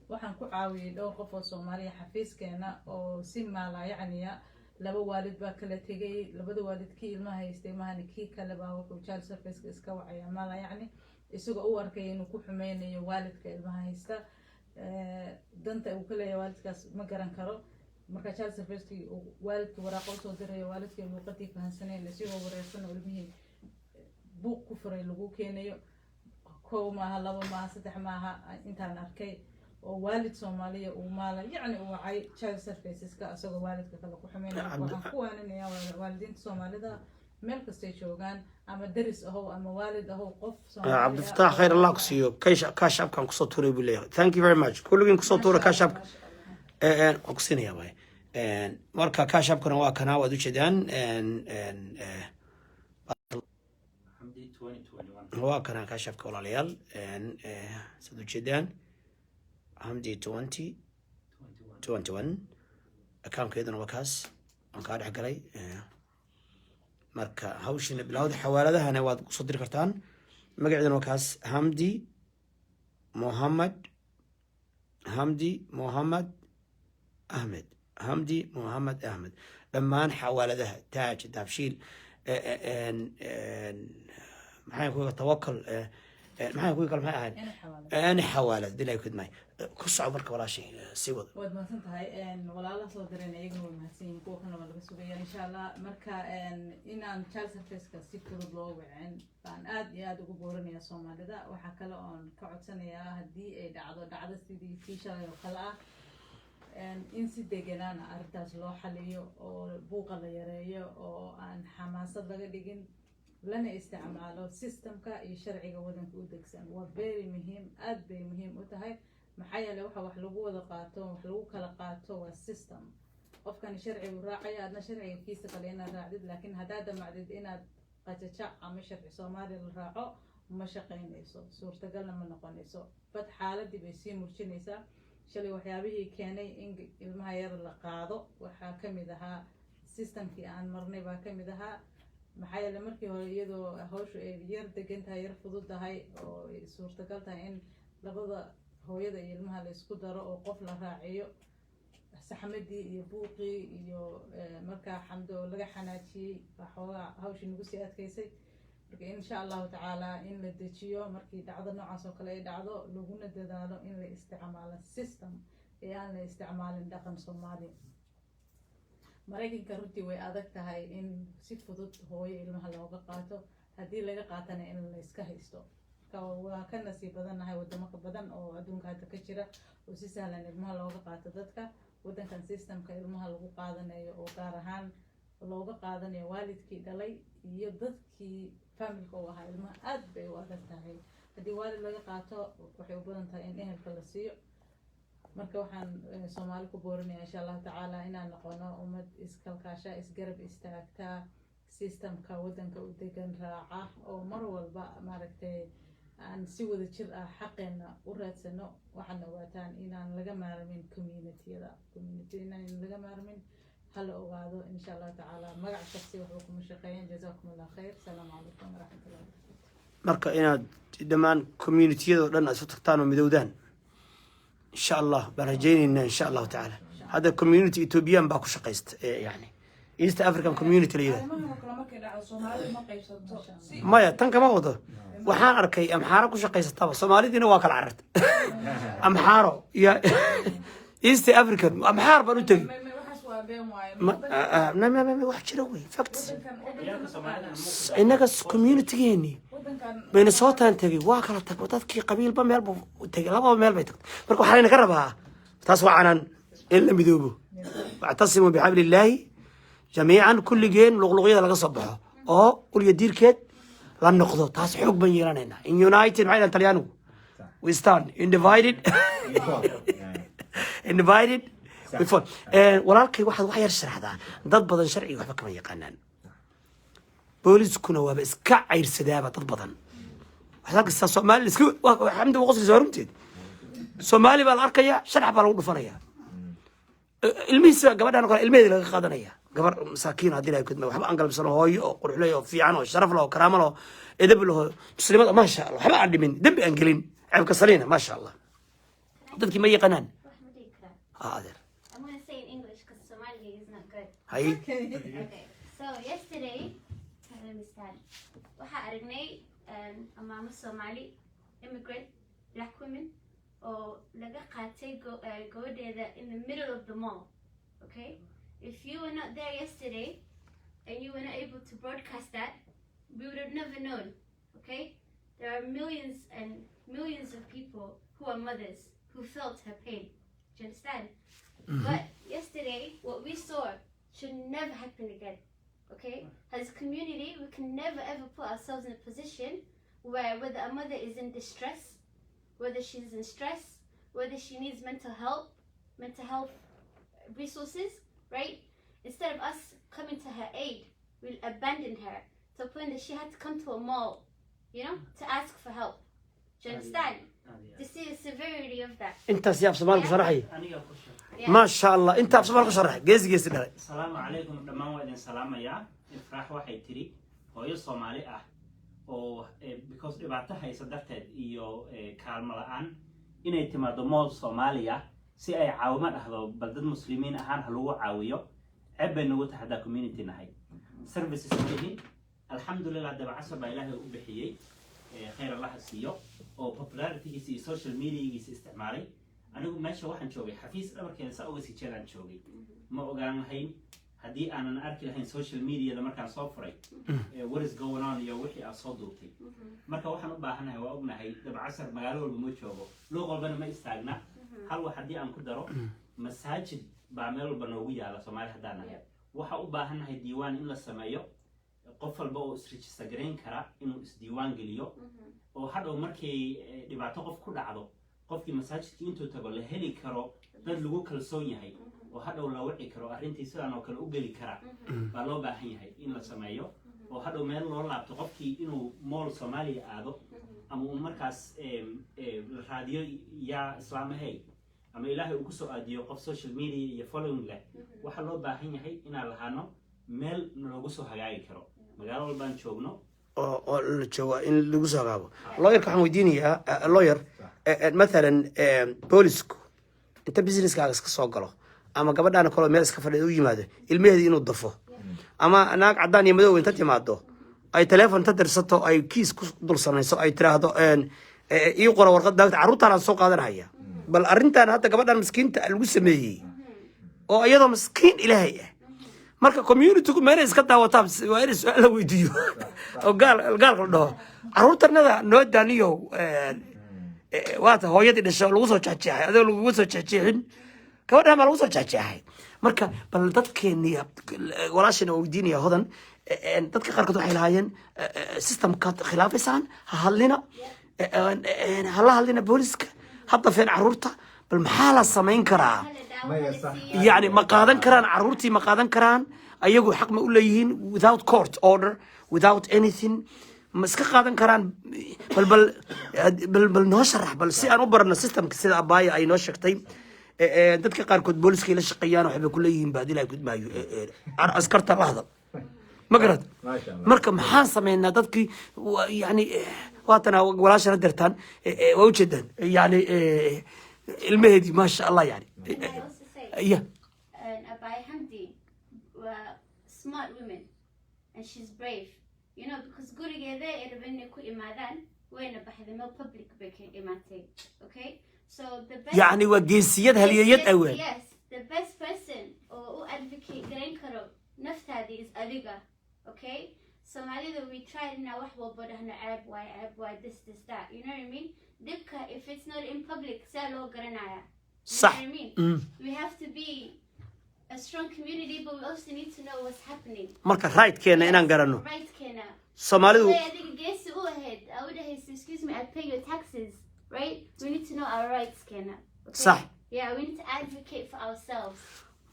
Waxaan ku caawiyey dhowr qof oo Soomaaliya xafiiskeena oo si maalaayacniya. Laba waalid baa kala tegay. Labada waalid kii ilmaha haystay mahani, kii kale baa wuxuu child serviceka iska wacaya maalayacni, isagoo u arkaya inuu ku xumeynayo waalidka ilmaha haysta. Danta uu ka leeyahay waalidkaas ma garan karo. Marka child servicekii waalidka waraaqo usoo dirayo, waalidkii luuqadii fahansaneyn, isagoo wareersan oo ilmihii buuq ku furay lagu keenayo. Kow maaha, labo maaha, saddex maaha intaan arkay oo waalid Soomaaliya uu maala yacni uu wacay child serviceska isagoo waalidka kale ku xumeynaya. Waxaan ku waaninayaa waalidiinta Soomaalida meel kastay joogaan, ama deris ahow ama waalid ahow, qof Cabdifataax, khayr Allah ku siiyo. Cash Appkan kusoo tuuray buu leeyahay. Thank you very much. Kulligiin kusoo tuura Cash Appka, waan ku siinayaa waay. Marka Cash Appkana waa kanaa, waad ujeedaan. Xamdi 2021. Waa kanaa Cash Appka, walaalayaal, saad ujeedaan, Hamdi 20 21. 21. Accountkeeduna waa kaas aan kaa dhex galay. Marka hawshiina bilowda, xawaaladahana waad kusoo diri kartaan. Magaceeduna waa kaas, Hamdi Mohamed, Hamdi Mohamed Ahmed, Hamdi Mohamed Ahmed. Dhammaan xawaaladaha Taaj, Dahabshiil, maxaan ku Tawakal, Maxaa kuwii kale maxay ahayd? Ina xawaalad. Ani xawaalad bilaa kudmay ku soco. Marka walaashay, sii wada. Waad mahadsan tahay. Walaala soo direen iyaguna way mahadsan yihiin, kuwa kalena waa laga sugaya insha Allah. Marka inaan child serviceka si fudud loo wicin baan aad iyo aada ugu boorinaya Soomaalida. Waxaa kale oon ka codsanayaa, haddii ay dhacdo dhacdo sidii tii shalay oo kale ah, in si deganaana arrintaas loo xaliyo oo buuqa la yareeyo oo aan xamaasad laga dhigin, lana isticmaalo systemka iyo sharciga wadanka u degsan. Waa very muhiim, aad bay muhiim u tahay. Maxaa yeelay, waxa wax lagu wada qaato, wax lagu kala qaato waa system. Qofkani sharcigu raacaya, adna sharciga kiisa kale inaad raacdid. Laakiin haddaad damacdid inaad qajajac ama sharci Soomaaliya la raaco, ma shaqaynayso, suurtagalna ma noqonayso, bad xaaladii bay sii murjinaysaa. Shalay waxyaabihii keenay in ilmaha yar la qaado waxaa kamid ahaa systemkii aan marnay baa kamid ahaa. Maxaa yeelay, markii hore iyadoo hawshu ay yar degan tahay, yar fudud tahay oo ay suurtagal tahay in labada hooyada iyo ilmaha la isku daro oo qof la raaciyo, saxmadii iyo buuqii iyo markaa Xamdo oo laga xanaajiyey waxoogaa hawshii nagu sii adkaysay. Marka insha Allahu tacaala in la dejiyo markii dhacdo noocaas oo kale ay dhacdo, laguna dadaalo in la isticmaalo system ee aan la isticmaalin dhaqan Soomaali. Maraykanka runtii way adag tahay in si fudud hooyo ilmaha looga qaato, haddii laga qaatana in la iska haysto. Marka waa ka nasiib badannahay wadamo ka badan oo adduunka hadda ka jira oo si sahlan ilmaha looga qaato dadka. Wadankan systemka ilmaha lagu qaadanayo oo gaar ahaan looga qaadanayo waalidkii dhalay iyo dadkii familka u ahaa ilmaha aad bay u adag tahay. Haddii waalid laga qaato, waxay u badan tahay in ehelka la siiyo. Marka waxaan Soomaali ku boorinaya insha Allahu tacaala inaan noqono ummad iskalkaasha, isgarab istaagta, systemka wadanka u degan raaca, oo mar walba maaragtay aan si wada jir ah xaqeena u raadsano. Waxaadna ogaataan inaan laga maarmin communityyada, community inaan laga maarmin hala ogaado insha Allahu tacaala. Magac shaksi waxba kuma shaqeeyaan. Jazakum Allah khayr. Asalaamu calaykum waraxmatullahi wabarakatu. Marka inaad dhammaan communitiyada oo dhan aad isu tagtaan oo midowdaan insha Allah baan rajaynaynaa insha Allahu tacaala. Hadda community Ethiopian baa ku shaqaysta yani East African Community la yidhahdo. Arrimahan oo kale markay dhacdo, Soomaalidu ma qaybsanto si Maya, tan kama wado. Waxaan arkay Amxaaro ku shaqaysataba, Soomaalidiina waa kala cararta. Amxaaro iyo East African Amxaar baan u tegey. Waxaas waa been waaye. Ma wax jira wey, fact. Wadankan Ciyaalka wadankan Soomaalida Innaga communitygeeni wadankan Minnesotaan tegey, waa kala tag, dadkii qabiilba meel buu tegey, lababa meel bay tagtay. Marka waxaa layna ka rabaa, taas waa canaan, in la midoobo. واعتصموا بحبل الله جميعا. Kulligeen luqluqyada laga soo baxo oo ulya diirkeed la noqdo, taas xoog baan yeelanaynaa. In united, maxay dhahan Talyaanigu, we stand, in divided, in divided we fall. Walaalkay, waxaad wax yar sharaxdaa, dad badan sharciga waxba kama yaqaanaan, booliskuna waaba iska cayrsadaaba dad badan. Waxaad arkaysaa Soomaali iska Xamdi waa qoslaysa, waa runteed. Soomaali baa la arkaya, sharax baa lagu dhufanaya ilmihiisa. Gabadhan oo kale ilmaheeda laga qaadanaya, gabar masaakiin haddii ilahay kudma waxba aan galabsano, hooyo oo quruxley oo fiican oo sharaf leh oo karaamo leh oo edab leh oo muslimada, maasha Allah, waxba aan dhimin, dembi aan gelin, ceebka saliina, maasha Allah. Dadkii ma yaqaanaan. Wax ma dhihi karaa? Ah, adeer. I'm gonna say in English because Somali is not good. Haye. Okay, so yesterday, let me start. Waxaa aragnay a maamo Somali immigrant black women oo laga qaatay gabadheeda in the middle of the mall. Okay, if you were not there yesterday and you were not able to broadcast that, we would have never known. Okay, there are millions and millions of people who are mothers who felt her pain. Do you understand? But yesterday, what we saw should never happen again. Okay? As a community, we can never ever put ourselves in a position where whether a mother is in distress, whether she's in stress, whether she needs mental help, mental health resources, right? Instead of us coming to her aid, we abandoned her to the point that she had to come to a mall to ask for help. Do you understand? To see the severity of that. Intaas yaa af Soomaali ku sharaxay? Aniga ku sharaxay. Yeah. Maasha Allah, inta af Soomaali ku sharaxay, geesi geesi dhalay. Asalaamu calaykum dhammaan, waa idin salaamayaa. Ifraax waxay tiri hooyo Soomaali ah oo because dhibaato haysa darteed iyo kaalmo la-aan inay timaado mall Soomaaliya si ay caawimo dhahdo, bal dad Muslimiin ahaan ha lagu caawiyo, ceeb bay nagu tahay haddaa community nahay. Services ma lihin, alxamdulilah. Dabacasar baa Ilaahay u bixiyey. Khayr Allaha siiyo, oo popularitygiisa iyo social mediagiisa isticmaalay. Anigu meesha waxaan joogay xafiis dhabarkeeda saa uga sii jeedaan joogay. Ma ogaan lahayn haddii aanan arki lahayn social mediada markaan soo furay what is going on iyo wixii aad soo duubtay. Marka waxaan u baahanahay, waa ognahay Dabcasar magaalo walba ma joogo, luuq walbana ma istaagna. Hal wax haddii aan ku daro, masaajid baa meel walba noogu yaala Soomaali haddaan nahay. Waxa u baahannahay diiwaan in la sameeyo, qof walba oo isregister garayn kara inuu isdiiwaan geliyo, oo hadhow markay dhibaato qof ku dhacdo, qofkii masaajidkii intuu tago la heli karo dad lagu kalsoon yahay oo hadhow la wici karo, arrintii sidaan oo kale u geli kara baa loo baahan yahay in la sameeyo, oo hadhow meel loo laabto qofkii inuu mall Soomaaliya aado ama uu markaas la raadiyo yaa islaamahey ama Ilaahay uu kusoo aadiyo qof social media iyo following leh. Waxaa loo baahan yahay inaan lahaano meel naloogu soo hagaagi karo magaalo walbaan joogno. Oo la jooga in lagu soo hagaago. Lawyerka waxaan weydiinayaa, lawyer, mathalan boolisku inta businesskaaga iska soo galo ama gabadhaana kaloo meel iska fadhida u yimaado ilmaheedii inuu dafo, ama naag caddaan iyo madow inta timaado ay teleefon ta dirsato, ay kiis ku dul samayso, ay tiraahdo ii qora warqad daagta, carruurtaan aan soo qaadanaya. Bal arrintan hadda gabadhan miskiinta lagu sameeyey oo iyadoo miskiin Ilaahay ah, marka communitygu meelay iska daawataan waa inay su-aal la weydiiyo oo gaal gaalka la dhaho carruurtanada noo daaniyo. Waata hooyadii dhashay oo lagu soo jeexjeexay, adoo lagugu soo jeexjeexin, gabadhan baa lagu soo jeexjeexay. Marka bal dadkeeni walaashina waa weydiinaya Hodan. Dadka qaarkood waxay lahaayeen systemkaad khilaafaysaan, ha hadlina, hala hadlina booliska, ha dafeen carruurta. Bal maxaa la samayn karaa? Maya, sax. Yani ma qaadan karaan carruurtii? Ma qaadan karaan? Ayagu xaq ma u leeyihiin without court order, without anything, ma iska qaadan karaan? Bal noo sharax, bal si aan u barano systemka sida abaya ay noo sheegtay. Dadka qaarkood booliskay la shaqeeyaan, waxbay ku leeyihiin baadilaa gudmaayo askarta la hadal, ma garad? Maasha Allah. Marka maxaan sameynaa dadkii yani waatana walaashana dirtaan, waa ujeedaan yani ilmaheedii, maasha Allah, yani. Can I also say, Yeah. and Abai Hamdi were smart women and she's brave. Because gurigeeda ay rabeen inay ku imaadaan, wayna baxday, meel public bay ka imaatay. Okay? So the best Yani waa geesiyad, halyeeyad awaan. Yes, the best person oo u advocate garayn karo naftaadii is adiga. Okay? Soomaalida we try inaa wax walba dhahno ceeb waay, ceeb waay, this, that. You know what I mean? Dhibka, if it's not in public, see loo garanaya? You Sax. know what I mean? We have to be a strong community, but we also need to know what's happening. Marka rightkeena inaan garanno. Right-keena. Soomaalidu Way adiga geesi u ahayd, I would have said, "Excuse me, I pay your taxes," right? We need to know our rights, keena. Okay? Sax. Yeah, we need to advocate for ourselves.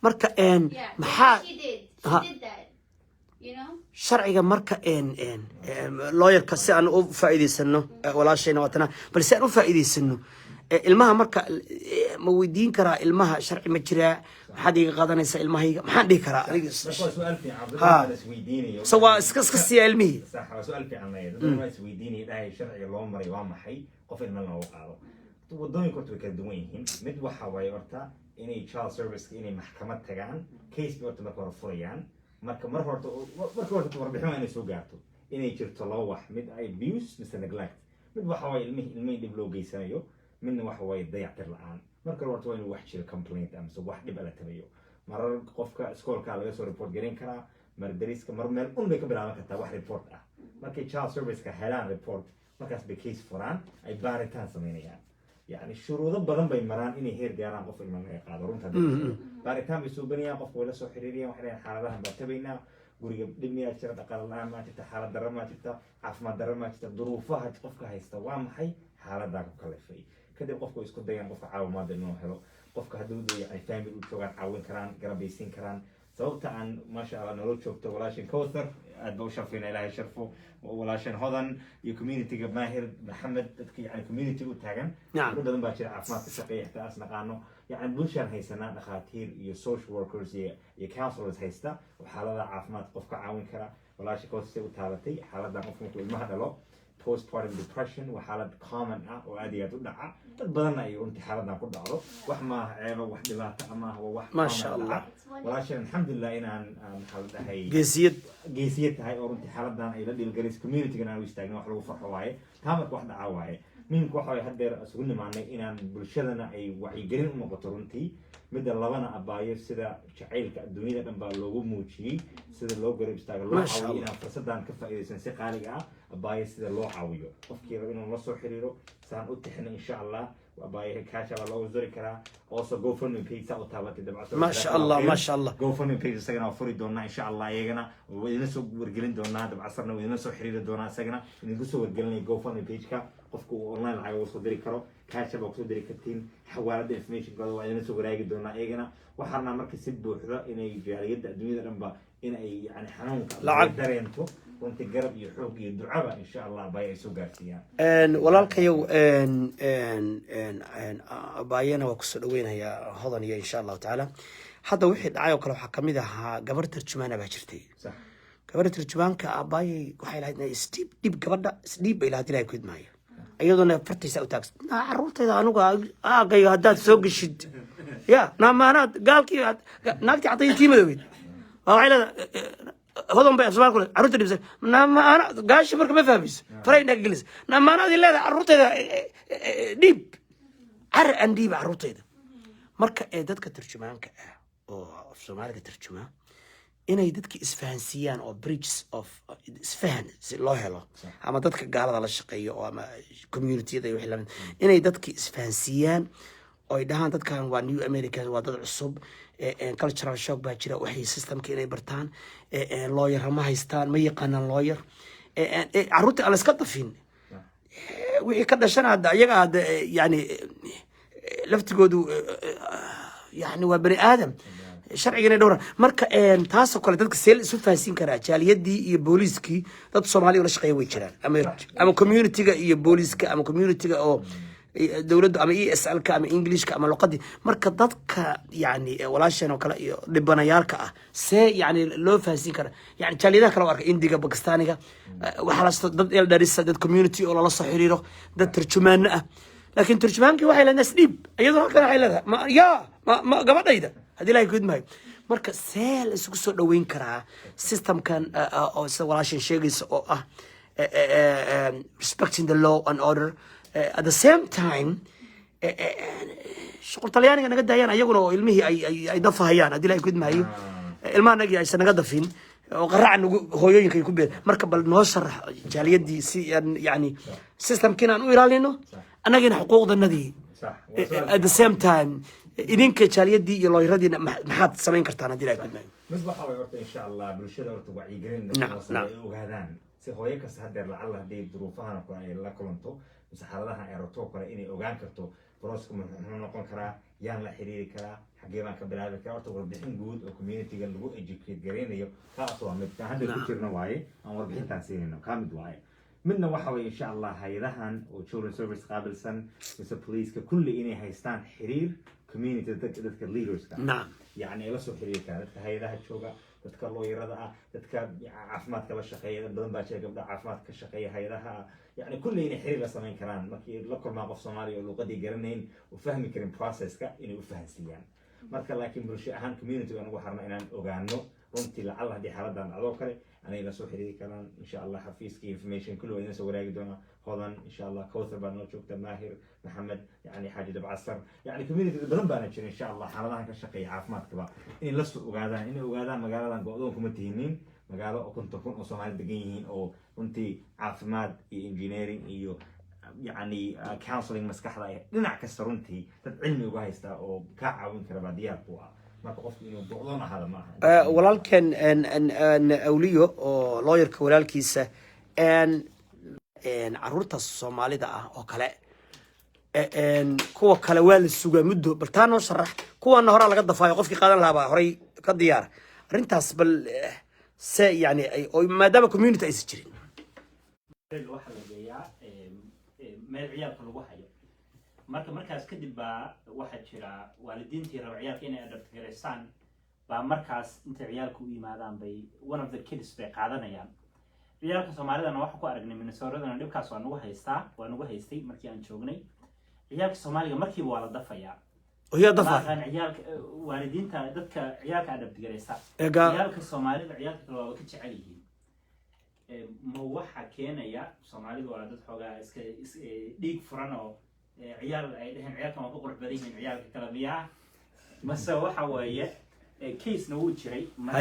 Marka Yeah, maxaa she did. She did that. You know? Sharciga marka lawyerka si aan u faa'iidaysano, walaashayna waatana, bal si aan u faa'iidaysano ilmaha marka ma weydiin karaa ilmaha sharci ma jiraa? Maxaad iga qaadanaysaa ilmahayga? Maxaan dhihi karaa aniga? Marka waa su-aal fiican. Ha. Dad baa isweydiinayo. So waa iska siiya ilmihii? Sax, waa su-aal fiican maya. Dad baa isweydiinaya, dhahay sharciga loo maray waa maxay qof ilma loogu qaado? Wadooyinka horta way kala duwan yihiin. Mid waxa waaye horta inay child service inay maxkamad tagaan, case bay horta marka hore furayaan. Marka mar horta marka horta warbixin waa inay soo gaarto inay jirto laba wax: mid abuse mise neglect. Mid waxa waaye ilmihii dhib loo geysanayo, midna waxa waaye dayactir la-aan. Marka hore horta waa inuu wax jiro complaint amase wax dhib ala tabayo. Marar qofka iskoolka laga soo report garin karaa, mar dariska, mar meel un bay ka bilaaban kartaa wax report ah. Markay child serviceka helaan report, markaas bay case furaan, ay baaritaan sameynayaan. Yani shuruudo badan bay maraan inay heer gaaraan qof ilma laga qaado. Runta haddii la sheego, baaritaan bay suubanayaan, qofka way la soo xiriiriyaan, waxay leeyihin xaaladahan baa tabaynaa, guriga dhib miyaa jira, dhaqaale la-aan maa jirta, xaalad darro maa jirta, caafimaad darro maa jirta, duruufaha qofka haysta waa maxay, xaaladaa ku kalifay. Kadib qofka way isku dayaan qofka caawimaad inuu helo, qofka hadduu yani family u joogaan caawin karaan, garabaysiin karaan. Sababta aan maasha Allah nolol joogto walaashan Kowthar aad ba u sharfayna, Ilaahay sharfo walaashan Hodan iyo communityga Maahir Maxamed, dadka yani community u taagan. Dad badan baa jira caafimaad ka shaqeeya, xitaa as naqaano. Yani bulshaan haysanaa dhakhaatiir iyo social workers iyo counselors haysta oo xaalada caafimaad qof ka caawin kara. Walaasha koosay u taabatay xaaladan qofka markuu ilmaha dhalo, postpartum depression waa xaalad common ah oo aad iyo aad u dhaca. Dad badanna ay runtii xaaladan ku dhacdo. Wax maaha ceeba, wax dhibaato ah maaha, waa wax Maasha common Allah. dhaca. Walaashan, alxamdulilah, inaan maxaa la dhahay, geesiyad. Geesiyad tahay oo runtii xaaladan ay la dhiilgalayso, communitygan aan u istaagna, wax lagu farxo waaye. Taa marka wax dhaca waaye. Muhimka waxa waye haddeer isugu nimaanay inaan bulshadana ay wacyigelin u noqoto runtii. Midda labana, abaayo, sida jacaylka adduunyada dhan baa loogu muujiyey, sida loo garab istaago, loo Masha caawiyo, Allah. inaan fursadan ka faa'iidaysan si qaaliga ah. Abaayo, sida loo caawiyo qofkii raba inuu la soo xiriiro, saan u tixna, insha Allah, abaayo Cash baa loogu diri karaa. Also GoFundMe page saa u taabatay dabcan. Masha Allah, masha Allah. GoFundMe page isagana waa furi doonaa, insha Allah. Iyagana waa idinla soo wargelin doonaa. Dabcasarna waa idinla soo xiriiri doonaa, isagana idinku soo wargelinaya GoFundMe page-ka. Qofku uu online lacag uga soo diri karo, cash baa kusoo diri kartiin, xawaalada information-kooda waa idinla soo waraagi doonaa iyagana. Waxaana marka si buuxda inay jaaliyadda adduunyada dhanba in ay yani xanuunka Lacag. dareento runtii, garab iyo xoog iyo ducaba, insha Allah, bay ay soo gaarsiiyaan. Walaalkayow, abaayana waa kusoo dhaweynayaa Hodan iyo insha Allahu tacaala. Hadda wixii dhacay oo kale waxaa kamid ahaa gabar tarjumaana baa jirtay. Gabadha tarjumaanka, abaayay, waxay lahayd inay isdhiib dhib, gabadha isdhiib bay lahayd. Ilahay ku idmaayo, iyadoona fartaysa u taagsan, naa carruurtayda anugu aagayga haddaad soo geshid ya naa maanaad gaalkii naagtii cadday tii madowgeed. Waa waxay leedahay Hodan bay afsoomaali ku leedahay carruurta dhibsan. Naa maana gaashi marka ma fahmayso, faray naga gelisa. Naa maanaad leedahay carruurtayda dhiib car aan dhiib carruurtayda. Marka ee dadka tarjumaanka ah oo af Soomaaliga tarjumaa inay dadka isfahansiiyaan oo bridges of isfahan si loo helo, ama dadka gaalada la shaqeeyo oo ama community-yada iyo wixii lamid, inay dadka isfahansiiyaan oo ay dhahaan dadkan waa new American, waa dad cusub, cultural shock baa jira, waxay systemka inay bartaan, lawyer ma haystaan, ma yaqaanaan lawyer, carruurta aan la iska dafin. Wixii ka dhashana hadda iyaga hadda yani laftigoodu yani waa bani aadam, sharcigana dhowra. Marka taasoo kale dadka see la isu fahansiin karaa, jaaliyadii iyo booliiskii? Dad Soomaali oo la shaqeeya way jiraan, ama communityga iyo booliiska, ama communityga oo dowladdu, ama ESL-ka ama Englishka ama luqadii. Marka dadka yani walaasheen oo kale iyo dhibanayaalka ah see yani loo fahansiin karaa? Yani jaaliyadaha kale oo arka, Indiga, Bakistaaniga, waxaa la dad elderisa, dad community oo lala soo xiriiro, dad tarjumaano ah. Laakiin turjumaankii waxay leedahay isdhiib, iyadoo halkan waxay leedahay ma ya ma gabadhayda haddii Ilahay kudmahayo. Marka see la isugu soo dhaweyn karaa systemkan oo sida walaashan sheegaysa oo ah respecting the law and order, at the same time shuqul Talyaaniga naga daayaan ayaguna oo ilmihii ay dafahayaan haddii Ilahay kudmahayo, ilmaha nagii aysan naga dafin oo qaraca nagu hooyooyinka ay ku been. Marka bal noo sharax jaaliyadii si aan yani systemkiina aan u ilaalino, annagina xuquuqdanadii. Sax. Waa su'aal. At the same time, idinka jaaliyadii iyo looyaradiina maxaad samayn kartaan haddii Ilahay kudmahayo? Mid waxa way horta, insha Allah, bulshada horta wacyigelin loo sameeyo, ay ogaadaan si hooyo kasta haddeer lacalla hadday duruufahan oo kale ay la kulanto mise xaaladahan ay rabto oo kale inay ogaan karto processka muxuu noqon karaa, yaan la xiriiri karaa, xaggee baan ka bilaabi karaa. Horta warbixin guud oo communityga lagu educate gareynayo, kaas waa mid kaan hadda ku jirno waaye, aan warbixintaan siinayno, kaa mid waaye. Midna waxa waye, insha Allah, hay-adahan oo children service qaabilsan mise policeka kulli inay haystaan xiriir community, dadka leaderska yani ay la soo xiriiri karaan, dadka hay-adaha jooga, dadka looyarada ah, dadka caafimaadka la shaqeeya. Dad badan baa jira, gabdha caafimaadka ka shaqeeya hay-adaha ah, yani kulli inay xiriir la samayn karaan markii la kulmaan qof Soomaaliya oo luqadii garanayn oo fahmi karin processka, inay u fahansiiyaan. Marka laakiin bulsho ahaan community baan ugu xarna inaan ogaano runtii lacalla haddii xaaladan dhacdo kale anay la soo xiriiri karaan, insha Allah. Xafiiska information kulli waa idin soo waraagi doonaa. Hodan, insha Allah, Kowthar baa noo joogta, Maahir, Maxamed, yani Xaaji Dabcasar, yani community badan baana jira, insha Allah, xaaladahan ka shaqeeya caafimaadkaba inay la soo ogaadaan, inay ogaadaan magaaladan go-doon kuma tihinin, magaalo oo 50,000 oo Soomaali degan yihiin oo runtii caafimaad iyo engineering iyo yani counseling maskaxda ay dhinac kasta runtii dad cilmi uga haysta oo kaa caawin kara baa diyaar ku ah. Marka qofku inuu go-doon ahaada ma aha. Walaalkeen Awliyo oo lawyerka walaalkiisa, caruurta Soomaalida ah oo kale, kuwa kale waa la sugaa muddo. Bal taa noo sharax. Kuwana horaa laga dafaayo, qofkii qaadan lahaa baa horay ka diyaara arrintaas. Bal se yani oo maadaama community aysan jirin. Waxaa la geeyaa meel ciyaalka lagu hayo. Marka markaas kadib baa waxaa jira waalidiintii raba ciyaalka inay adopt garaystaan. Baa markaas intay ciyaalka u yimaadaan bay one of the kids bay qaadanayaan. Ciyaalka Soomaalidana waxaa ku aragnay Minnesotadana dhibkaas waa nagu haystaa, waa nagu haystay markii aan joognay. Ciyaalka Soomaaliga markiiba waa la dafayaa. Oyaa dafa? Ma aqaan ciyaalka, waalidiinta, dadka ciyaalka adopt garaysta. Ciyaalka Soomaalida ciyaalka kale waaba ka jecel yihiin. Ma waxa keenaya Soomaalidu waa dad xoogaa iska dhiig furan oo ciyaal ay dheheen ciyaalkan waa ka qurux badan yihiin ciyaalka kale miyaa, mase waxa weeye casena wuu jiray ma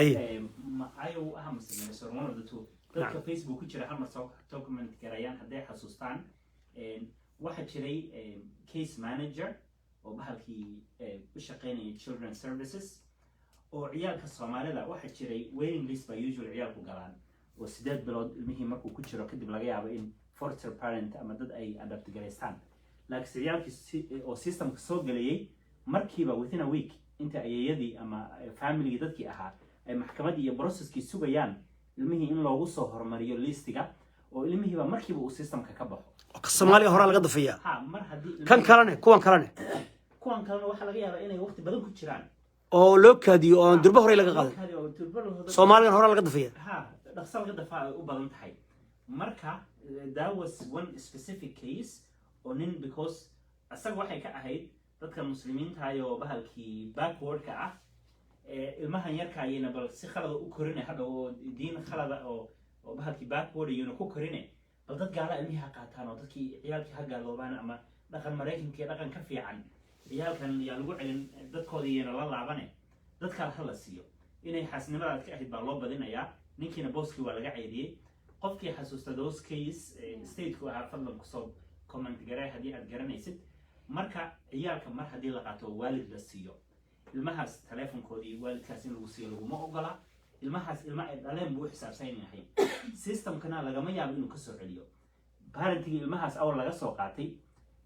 Iowa ah mase Minnesota, one of the two. Dadka Facebook ku jira hal mar soo document garayaan hadday xasuustaan. Waxaa jiray case manager oo bahalkii u shaqeynaya children services oo ciyaalka Soomaalida. Waxaa jiray waiting list baa usually ciyaalku galaan oo 8 bilood ilmihii markuu ku jiro kadib laga yaabo in foster parent ama dad ay adopt garaystaan. Laakiinse ciyaalkii oo systemka soo gelayay markiiba within a week inta ayeeyadii ama familygii dadkii ahaa ay maxkamaddii iyo processkii sugayaan, ilmihii in loogu soo hormariyo listiga oo ilmihiiba markiiba uu systemka ka baxo. Ka Soomaaliga horaa laga dafayaa? Ha, mar haddii Kan kalene, kuwan kalene? Kuwan kalena waxaa laga yaabaa inay waqti badan ku jiraan. Oo loo kaadiyo oo aan durba horey laga qaadan. Kaadiyo oo durba Soomaaligan horaa laga dafaya. Ha, dhaqso laga dafaa ay u badan tahay. Marka that was one specific case oo nin, because asaga waxay ka ahayd dadka Muslimiintahay oo bahalkii backwardka ah, ilmahan yarka ayayna bal si khalada u korine hadhow oo diin khalada oo bahalkii backward ayayna ku korine, bal dad gaala ilmihii ha qaataan oo dadkii ciyaalkii ha gaaloobaan ama dhaqan Maraykanka iyo dhaqan ka fiican ciyaalkan yaa lagu celin, dadkoodii iyana la laabane, dad kale ha la siiyo. Inay xaasnimadaad ka ahayd baa loo badinayaa. Ninkiina booskii waa laga ceyriyey. Qofkii xasuusta those case, stateku ahaa, fadlan kusoo comment garee haddii aad garanaysid. Marka ciyaalka mar haddii la qaato oo waalid la siiyo, ilmahaas telefonkoodii waalidkaas in lagu siiyo laguma ogola. Ilmahaas ilma ay dhaleen buu u xisaabsan yahay, systemkana lagama yaabo inuu kasoo celiyo parentigii ilmahaas awal laga soo qaatay.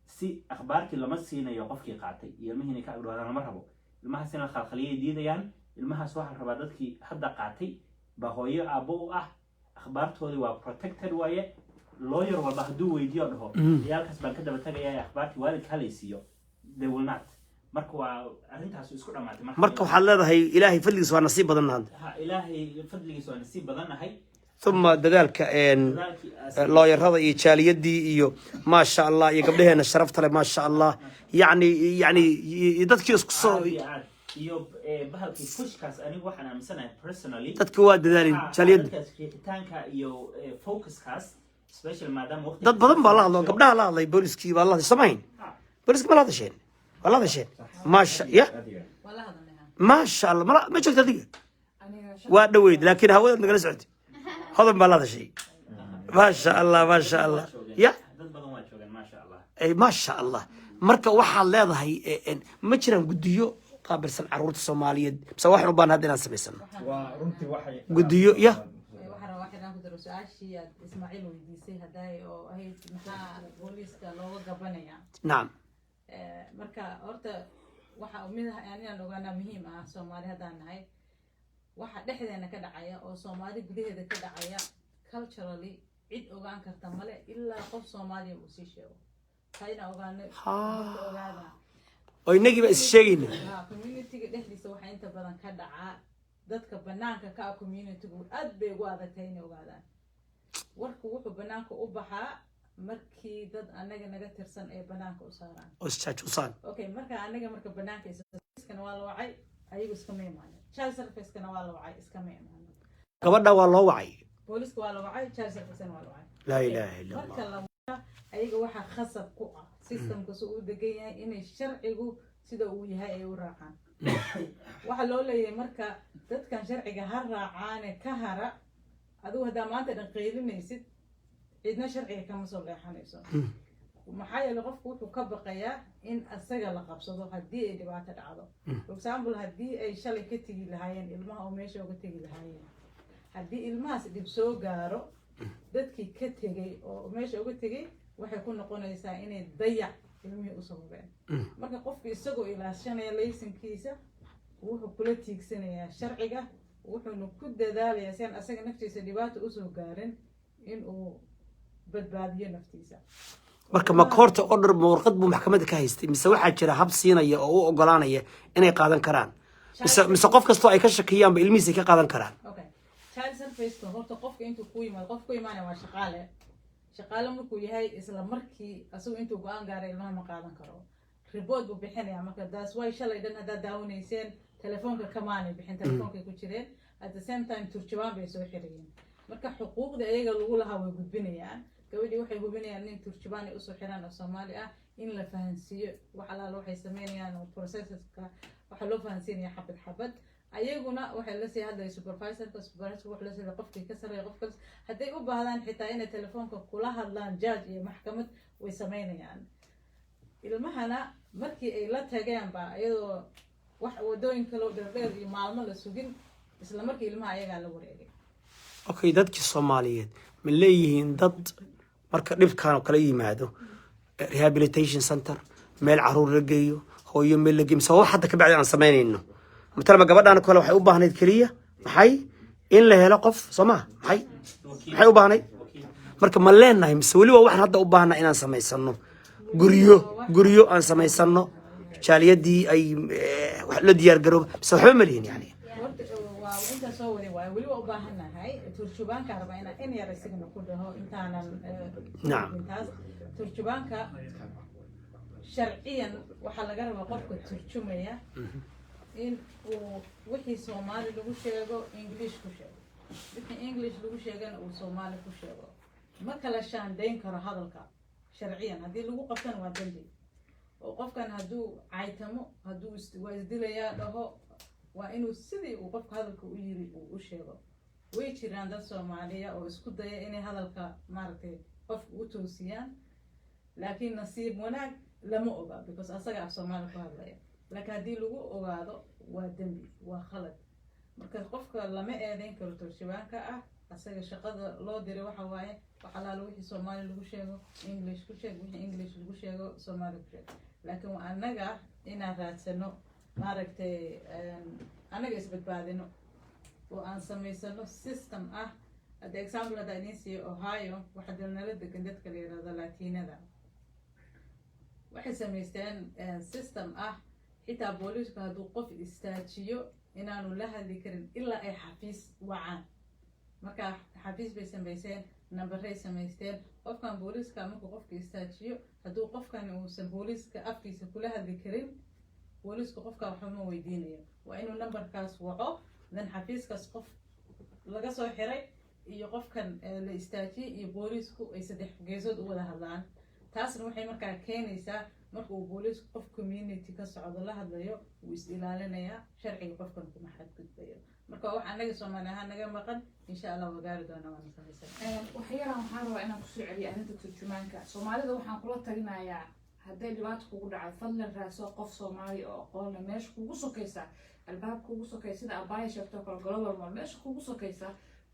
Si akhbaartii lama siinayo qofkii qaatay iyo ilmihii inay ka agdhawaadaan lama rabo. Ilmahaas in la khalkhaliyay diidayaan. Ilmahaas waxaa la rabaa dadkii hadda qaatay baa hooyo aabbo u ah, akhbaartoodii waa protected waaye. Lawyer walba hadduu weydiiyo, dhaho ciyaalkaas baan ka daba tagayaa, akhbaartii waalidka halaysiiyo, they will not. Marka waa arrintaas isku dhamaatay. Marka waxaad leedahay Ilaahay fadligiis waa nasiib badan hadda. Ha, Ilaahay fadligiis waa nasiib badannahay. Uma dadaalka dadaalkii looyarada iyo jaaliyadii iyo maasha Allah iyo gabdhaheena sharafta leh, maasha Allah, yani dadkii isku soo Aad iyo aad iyo bahalkii pushkaas anigu waxaan aaminsanahay personally Dadki waa dadaalin jaaliyadda. Dadkaas riixitaanka iyo focuskaas special maadaama waqti Dad badan baa la hadlo, gabdhaha la hadlay, booliskii baa la hadlay, samayn booliski ma la hadasheen? Waa la hadasheen, maasha ya. Waa la hadalnay, ha. Maasha Allah, mala ma joogto adiga? Aniga Waa dhoweyd, laakiin hawadaad nagala socotay. Hodan baa la hadashay, maasha Allah, maasha Allah, ya. Dad badan waa joogaan, maasha Allah. Maasha Allah. Marka waxaad leedahay ma jiraan guddiyo qaabilsan caruurta Soomaaliyeed, mise waxaan u baahan hadda inaan samaysano? Waa runtii waxay Guddiyo ya. Waxaan rabaa wax inaan ku daro su-aashii aad Ismaaciil weydiisay haddaay oo ahayd maxaa booliiska looga gabanaya. Marka horta waxa mid ah inaan ogaanaa muhiim ah, Soomaali haddaan nahay, waxa dhexdeena ka dhacaya oo Soomaali gudaheeda ka dhacaya culturally cid ogaan karta male ilaa qof Soomaaliya uu sii sheego. Taa inaan ogaano horta ogaada. Oo innagiiba is sheegayna. Ha, communityga dhexdiisa waxaa inta badan ka dhacaa dadka banaanka ka ah communitygu aad bay ugu adagtahay inay ogaadaan. Warku wuxuu banaanka u baxaa markii dad anaga naga tirsan ay banaanka u saaraan. Oo isjaajusaan. Okay, marka anaga marka banaanka iskana waa la wacay, ayagu iskama imaanin. Child servicekana waa la wacay, iskama imaanin. Gabadha waa loo wacay? Booliska waa la wacay, child servicekana waa la wacay. Laa ilaaha illa Marka Allah. la waca ayaga waxaa khasab ku ah systemka si uu degan yahay inay sharcigu sida uu yahay ay u raacaan. Waxaa loo leeyahay marka dadkan sharciga ha raacaane ka hara. Adigu haddaa maanta dhan qeylinaysid, cidna sharciga kama soo leexanayso. Maxaa yeelay qofku wuxuu ka baqayaa in asaga la qabsado haddii ay dhibaato dhacdo. For example, haddii ay shalay ka tegi lahaayeen ilmaha oo meesha uga tegi lahaayeen, haddii ilmahaas dhib soo gaaro, dadkii ka tegay oo meesha uga tegay waxay ku noqonaysaa inay dayac ilmihii u sababeen. Marka qofku isagoo ilaashanaya laysankiisa wuxuu kula tiigsanayaa sharciga, wuxuuna ku dadaalayaa si aan asaga naftiisa dhibaato usoo gaarin in uu badbaadiyo naftiisa. Marka ma court order, ma warqad buu maxkamadda ka haystay, mise waxaa jira hab siinaya oo u ogolaanaya inay qaadan karaan? Mise qof kastoo ay ka shakiyaanba ilmihiisa ay ka qaadan karaan? Okay, child service horta qofka intuu ku yimaado, qof ku imaanaya waa shaqaale. Shaqaale markuu yahay, isla markii asagu intuu go-aan gaaray ilmaha ma qaadan karo, report buu bixinaya. Marka that's why shalay dhan haddaad daawanayseen, telefoonka kamaanay bixin, telefoonkay ku jireen. At the same time turjubaan bay soo xirayeen. Marka xuquuqda ayaga lagu lahaa way gudbinayaan. Gabadhii waxay hubinayaan in turjubaan ay usoo xiraan oo Soomaali ah, in la fahansiiyo wax alaala waxay sameynayaan oo processeska waxaa loo fahansiinaya xabad xabad. Ayaguna waxay lasii hadlaya supervisorka, supervisorka wuxuu lasii hadlaya qofkii ka sarreeya, qof kale. Hadday u baahdaan xitaa inay telefoonka kula hadlaan judge iyo maxkamad, way sameynayaan. Ilmahana markii ay la tageen ba, iyadoo wax wadooyin kaloo dheerdheer iyo maalmo la sugin, isla markii ilmaha ayagaa la wareegay. Okay, dadkii Soomaaliyeed ma leeyihiin dad marka dhibkan oo kala yimaado, rehabilitation center, meel caruur la geeyo, hooyo meel la geeyo, mise wax hadda ka bacdi aan samaynayno? Matalaba gabadhaan kale waxay u baahnayd keliya maxay? In la helo qof, soo maha? Maxay u baahnayd? Marka ma leenahay mise weli waa waxaan hadda u baahnaa inaan samaysano guryo aan samaysano, jaaliyadii ay wax la diyaar garooba, mise waxba ma lihin yani? Horta waa intaa soo waday waayo, weli waa u baahannahay turjubaanka. Rabaa inaan in yar isagana ku dhaho intaanan intaas. Turjubaanka sharciyan waxaa laga rabaa qofka turjumaya in uu wixii Soomaali lagu sheego English ku sheego, wixii English lagu sheegana uu Soomaali ku sheego. Ma kala shaandayn karo hadalka. Sharciyan haddii lagu qabtana waa dembi, oo qofkan hadduu caytamo, hadduu waa isdilayaa dhaho, waa inuu sidii uu qofka hadalka u yiri uu u sheego. Way jiraan dad Soomaaliya oo isku daya inay hadalka maaragtay qofka u toosiyaan, laakiin nasiib wanaag lama oga, because asaga af Soomaali ku hadlaya. Laakiin haddii lagu ogaado, waa dembi, waa khalad. Marka qofka lama eedeyn karo turjubaanka ah. Asaga shaqada loo diray waxa waaye wax alaala wixii Soomaali lagu sheego English ku sheeg, wixii English lagu sheego Soomaali ku sheeg. Laakiin waa annaga inaan raadsano, maaragtay, annaga isbadbaadino oo aan samaysano system ah. Hadda example haddaa idiin siiyo, Ohio waxaa dalnala degan dadka la yirahdo Latinada. Waxay samaysteen system ah xitaa booliisku hadduu qof istaajiyo inaanu la hadli karin ilaa ay xafiis wacaan. Marka xafiis bay samaysteen, nambaray samaysteen. Qofkan booliiska markuu qofka istaajiyo, hadduu qofkan uusan booliiska afkiisa kula hadli karin, booliisku qofka waxba ma weydiinayo, waa inuu nambarkaas waco. Then xafiiskaas qof laga soo xiray iyo qofkan la istaajiyey iyo booliisku ay saddex geesood u wada hadlaan. Taasna waxay markaa keenaysaa, marka uu booliisku qof community ka socdo la hadlayo, wuu is ilaalinayaa, sharciga qofkan kuma xadgudbayo. Marka waa wax anaga Soomaali ahaan naga maqan. Insha Allah waa gaari doonaa, waana samaysan. Waxyaalahan waxaan rabaa inaan kusoo celiyo arrinta turjumaanka. Soomaalida waxaan kula talinayaa, hadday dhibaato kugu dhacdo, fadlan raadso qof Soomaali oo aqoon leh. Meesha kugu sokaysa, albaab kugu sokaysa, sida abaaya sheegto kale, Global Mall, meesha kugu sokaysa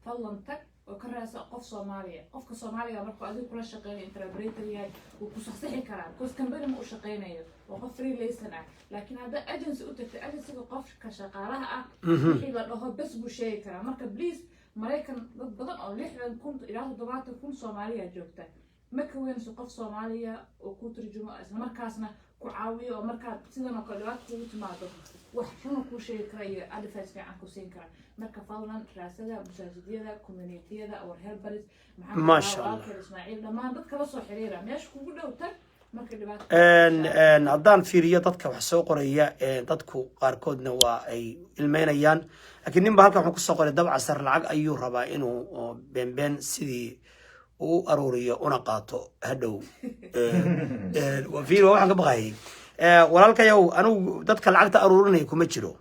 fadlan tag oo ka raadso qof Soomaaliya. Qofka Soomaaliga markuu adiga kula shaqeynayo, interpreter yahay, wuu ku saxsixi karaa, because company ma u shaqeynayo, waa qof freelancer ah. Laakiin haddaa agency u tagtay, agencyga qofka shaqaalaha ah wixii la dhaho bes buu sheegi karaa. Marka please, Maraykan dad badan oo 60,000 ilaa 70,000 Soomaaliya joogta. Ma ka weynayso qof Soomaaliya oo ku turjumo, isla markaasna ku caawiyo, oo markaad sidan oo kale dhibaato kugu timaado wax runa kuu sheegi kara iyo advice fiican ku siin kara. Marka fadlan raasada masaajidyada, communitiyada, our helpers. Maasha Allah. Walaalkeed Ismaaciil, dhammaan dadka la soo xiriira, meesha kugu dhow tag marka dhibaato. Haddaan fiiriyo dadka wax soo qoraya, dadku qaarkoodna waa ay ilmeynayaan, laakiin nin ba halkan wuxuu kusoo qoray Dabcasar lacag ayuu rabaa inuu oo beenbeen sidii uu u aruuriyo una qaato hadhow. Waa fiiri, waa waxaan ka baqayay. Walaalkayow, anigu dadka lacagta aruurinaya kuma jiro.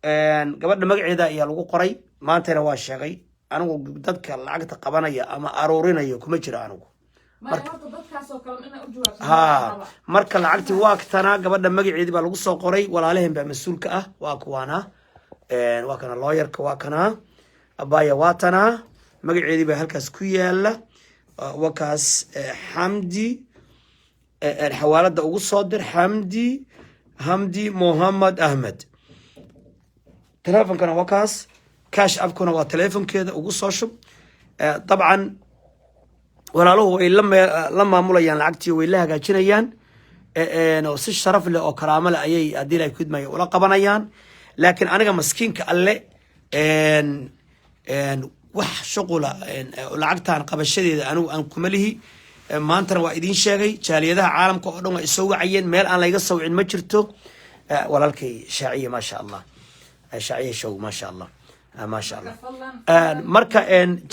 Gabadha magaceeda ayaa lagu qoray, maantana waa sheegay. Anigu dadka lacagta qabanaya ama aruurinaya kuma jiro anigu. Maya, horta dadkaasoo kale inaa u jawaabsan. Ha, marka lacagtii waa tanaa, gabadha magaceedii baa lagu soo qoray. Walaalaheen baa mas-uulka ah, waa kuwaana, waa kana lawyerka, waa kanaa abaya, waa tanaa magaceedii baa halkaas ku yaala. Waa kaas Xamdi. Xawaalada ugu soo dir Xamdi, Hamdi Mohamed Ahmed. Telefonkana waa kaas, Cash Appkuna waa telefonkeeda, ugu soo shub. Dabcan walaaluhu way la maamulayaan lacagtii, way la hagaajinayaan, oo si sharaf leh oo karaamo leh ayay haddii ilahay kudmaya ula qabanayaan. Laakiin aniga, maskiinka alle, wax shuqula lacagtan qabashadeeda anigu aan kuma lihi. Maantana waa idiin sheegay, jaaliyadaha caalamka oo dhan waa isoo wacayeen, meel aan layga sawcin ma jirto. Walaalkay Shaaciye, maasha Allah, Shaaciye show, maasha Allah, maasha Allah. Marka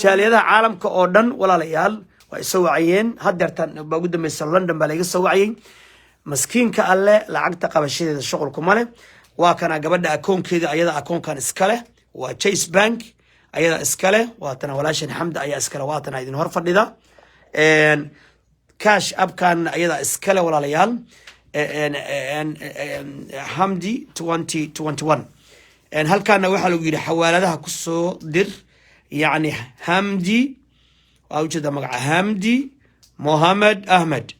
jaaliyadaha caalamka oo dhan, walaalayaal, waa isoo wacayeen. Haddeertan baa ugu dambeysa, London baa layga soo wacayay. Maskiinka alle lacagta qabashadeeda shuqul kuma leh. Waa kana gabadha akoonkeeda, ayada akoonkan iska leh, waa Chase Bank, ayada iska leh. Waatana walaashan Xamda ayaa iskale, waatana idin hor fadhida. Cash Appkan ayada iskale, walaalayaal, Hamdi 2021. Halkaana waxaa lagu yidhi xawaaladaha kusoo dir. Yacni Hamdi waa ujeeda magaca, Hamdi Mohamed Ahmed,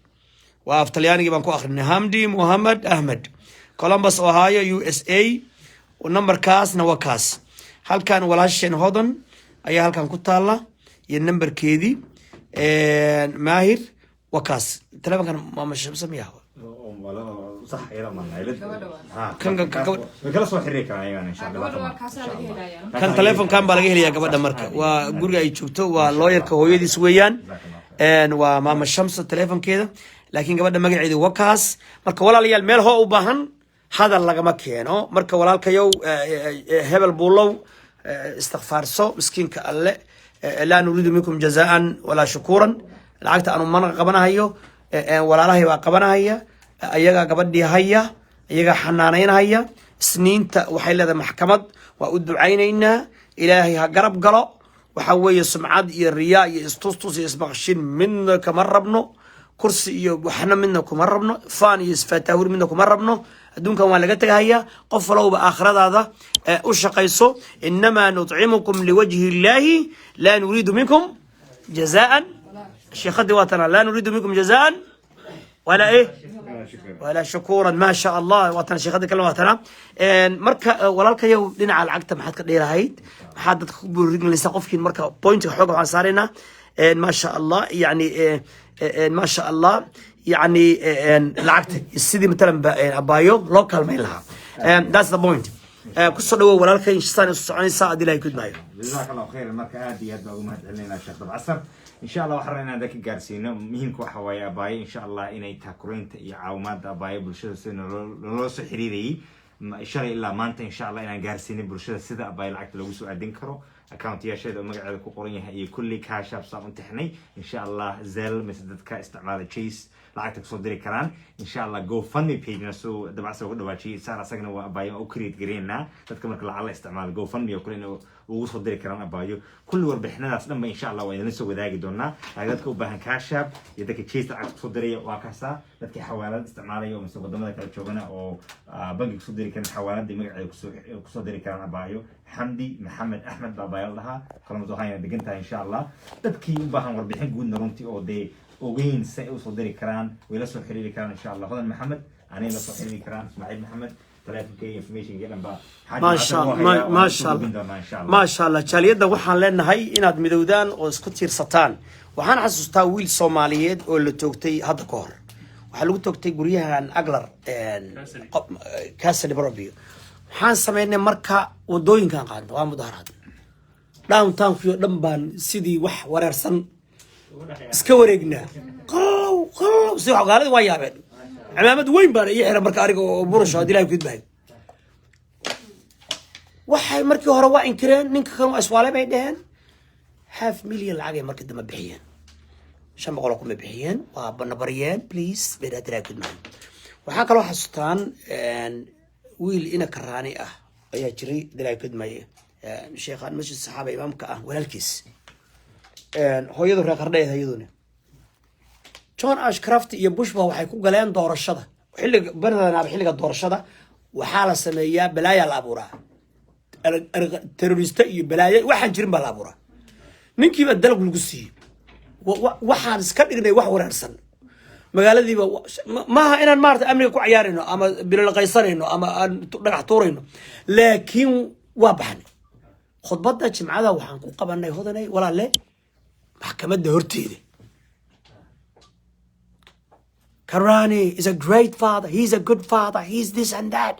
waa af Talyaanigii baan ku akrinay. Hamdi Mohamed Ahmed, Columbus, Ohio, USA. Numberkaasna waa kaas. Halkan walaasheen Hodan ayaa halkan ku taala iyo numberkeedii. Maahir, waa kaas telefonkan. Maama Shamsa miya? Sax, iyada ma Kan way kala soo xiriiri karaan ayagana, insha Allah. Gabadha waa kaasaa laga helayaa. Kan telefonkan baa laga helayaa gabadha. Marka waa guriga ay joogto, waa lawyerka hooyadiis weeyaan. Waa maama Shamsa telefonkeeda, laakiin gabadha magaceedu waa kaas. Marka walaalayaal, meel hoo u baahan hadal lagama keeno. Marka walaalkayow, hebel buulow, istikfaarso. Miskiinka alle, laa nuriidu minkum jazaan walaa shukuuran. Lacagta anu mana qabanahayo, walaalahay baa qabanahaya, ayagaa gabadhii haya, iyagaa xanaanaynahaya. Isniinta waxay leedahay maxkamad. Waa u ducaynaynaa, Ilaahay ha garab galo. Waxa weeye sumcad iyo riyaa iyo istustus iyo isbaqshin midna kama rabno, kursi iyo waxna midna kuma rabno, faan iyo isfaataawir midna kuma rabno. Adduunkan waa laga tegahaya. Qof walowba aakhiradaada u shaqayso. Inamaa nutcimukum liwajhi illaahi, laa nuriidu minkum jazaan. Sheekhadii waa tana, laa nuriidu minkum jazaan walaa eh walaa shukuuran. Maa sha Allah, waa tana sheekhadii kale, waa tana. Marka walaalkayow, dhinaca lacagta maxaad ka dheerahayd? Maxaad dadka ku boorigelinaysaa qofkiin? Marka pointka xooga waxaan saaraynaa, maa sha Allah, yani maa sha Allah, yani lacagta sidii matalan ba abaayo loo kaalmayn lahaa. That's the point. Kusoo dhawow walaalkay, saan isu soconaysaa haddii Ilahay kudmaayo. Jazaak Allahu khayr. Marka aad iyo aad baa ugu mahad celinaynaa Sheekh Dabcasar. Insha Allah waxaan rabnaa inaan dadka gaarsiino muhiimka waxa waaye abaayo, insha Allah, inay taakuraynta iyo caawimaadda abaayo bulshada sida naloo soo xiriirayay shalay ilaa maanta, insha Allah, inaan gaarsiinin bulshada sida abaayo lacagta loogu soo aadin karo accountyaasheeda oo magaceeda ku qoran yahay iyo kulli Cash App saan u tixnay. Insha Allah Zelle mise dadka isticmaala Chase lacagta kusoo diri karaan. Insha Allah GoFundMe pagena soo Dabacsa uga dhawaajiyay saar, asagana waa abaayo u create gareynaa. Dadka marka lacag la isticmaalo GoFundMe oo kale inay ugu soo diri karaan abaayo. Kulli warbixinadaas dhan ba insha Allah waa idinla soo wadaagi doonaa. Laakiin dadka u baahan Cash App iyo dadka Chase lacagta kusoo diraya waa kaasaa. Dadkii xawaalad isticmaalaya oo mise wadamada kale joogana oo bangi kusoo diri karan, xawaaladii magaceeda kusoo diri karaan abaayo. Xamdi Maxamed Axmed baa abaayo la dhahaa, Columbus, Ohio degan tahay. Insha Allah dadkii u baahan warbixin guudna runtii oo dee ogeyn si ay usoo diri karaan, way la soo xiriiri karaan insha Allah. Hodan Maxamed anay la soo xiriiri karaan, Ismaaciil Maxamed, telefonka iyo informationka dhan ba Maasha Allah, maasha Allah, maasha Allah. Jaaliyadda waxaan leenahay inaad midowdaan oo isku tiirsataan. Waxaan xasuustaa wiil Soomaaliyeed oo la toogtay hadda ka hor. Waxaa lagu toogtay guryahan Aglar Cassidy Robio. Waxaan sameynay marka wadooyinkan qaadna, waa mudaharaad, downtownkii oo dhan baan sidii wax wareersan iska wareegnaa, qallow qallow si wax. Gaalada waa yaabeen. Cimaamad weyn baan ii xiran marka aniga oo burasho haddii Ilahay kudbahay. Waxay markii hore waa inkireen, ninka kan waa iswaalay bay dheheen. Half million lacag ay markii dambe bixiyeen, 500,000 bay bixiyeen, waa banabaryeen, please bay dhaha Ilahay kudmahay. Waxaa kaloo xasuustaan wiil ina karaani ah ayaa jiray, Ilahay kudmaye, sheekhaan Masjid Saxaaba imaamka ah walaalkiis, hooyadu reer Qardheed. Iyaduna John Ashcroft iyo Bushba waxay ku galeen doorashada xilliga badanaaba. Xilliga doorashada waxaa la sameeyaa balaayaa la abuuraa, terrorista iyo balaayo waxaan jirin baa la abuuraa. Ninkiiba dalag lagu siiyey. Waxaan iska dhignay wax wareersan magaaladiiba. Maaha inaan maarata amniga ku cayaarayno ama bilolaqaysanayno ama aan dhagax tuurayno, laakiin waa baxnay. Khudbadda jimcada waxaan ku qabanay, Hodanay walaalle, maxkamadda horteeda. Karani is a great father. He's a good father. He's this and that.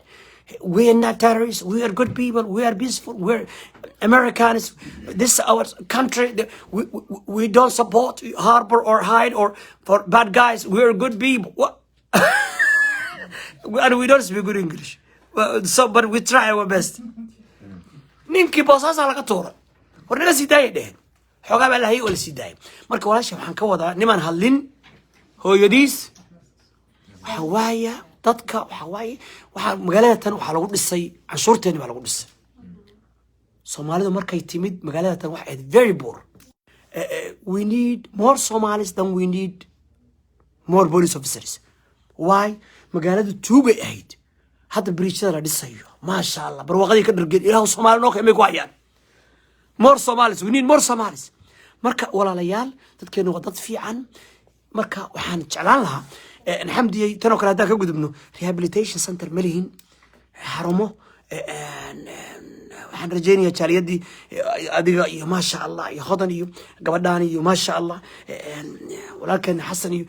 We are not terrorists. We are good people. We are peaceful. We are Americans. This is our country. We don't support, harbor or hide or for bad guys. We are good people. What? And we don't speak good English. Well, so, but we try our best. Ninkii boosaasaa laga tuuray. War naga sii daayay dheheen. Xoogaa baa lahayay oo la sii daayay. Marka walaasha, waxaan ka wadaa nimaan hadlin hooyadiis. Waxa waaya dadka, waxa waaye, waxaa magaalada tan waxaa lagu dhisay canshuurteeni baa lagu dhisay. Soomaalidu markay timid magaalada tan waxay ahayd very poor. We need more Somalis than we need more police officers. Why? Magaaladu tuugay ahayd. Hadda bridge-yada la dhisayo, maasha Allah, barwaaqadii ka dhargeen. Ilaahu Soomaali noo keenay ku hayaan. More Somalis, we need more Somalis. Marka walaalayaal, dadkeenu waa dad fiican. Marka waxaan jeclaan lahaa, Xamdiyey, tanoo kale haddaan ka gudubno, rehabilitation center ma lihin, xarumo. Waxaan rajaynayaa jaaliyadii, adiga iyo maasha Allah iyo Hodan iyo gabadhaan iyo maasha Allah walaalkeena Xasan iyo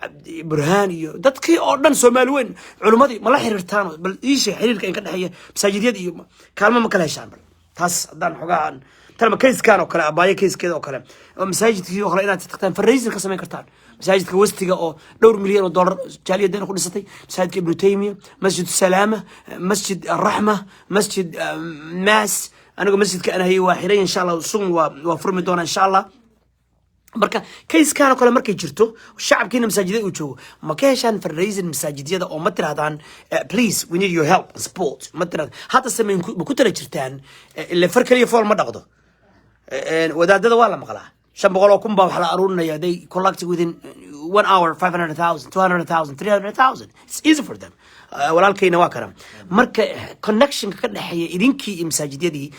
Cabdi Burhaan iyo dadkii oo dhan, Soomaali weyn, culimmadii ma la xiriirtaan? Bal ii sheeg xiriirka in ka dhexeeya masaajidyada iyo kaalmo ma kala heshaan? Bal taas haddaan xogaa aan talma case-kan oo kale, abaayo case-keeda oo kale, oo masaajidkii oo kale inaad tagtaan, fundraising ka samayn kartaan. Masaajidka West-iga oo dhowr milyan oo dollar jaaliyadana ku dhisatay, masaajidka Ibnu Taymiya, Masjid Salaama, Masjid Araxma, Masjid Maas. Anigu masjidka aan hayay waa xiray. Insha Allah sun waa furmi doona insha Allah. Marka case-kan oo kale markay jirto, shacabkiina masaajidada uu joogo, ma ka heshaan fundraising masaajidyada oo ma tirahdaan, "Please, we need your help and support"? Ma tirahdaan? Hadda samayn ma ku tala jirtaan? Ile far kaliya fool ma dhaqdo. Wadaadada waa la maqlaa, 500,000 baa wax la aruurinaya. They collect within one hour 500,000, 200,000, 300,000. It's easy for them. Walaalkayna waa kana. Marka connectionka ka dhexeeya idinkii iyo masaajidyadii,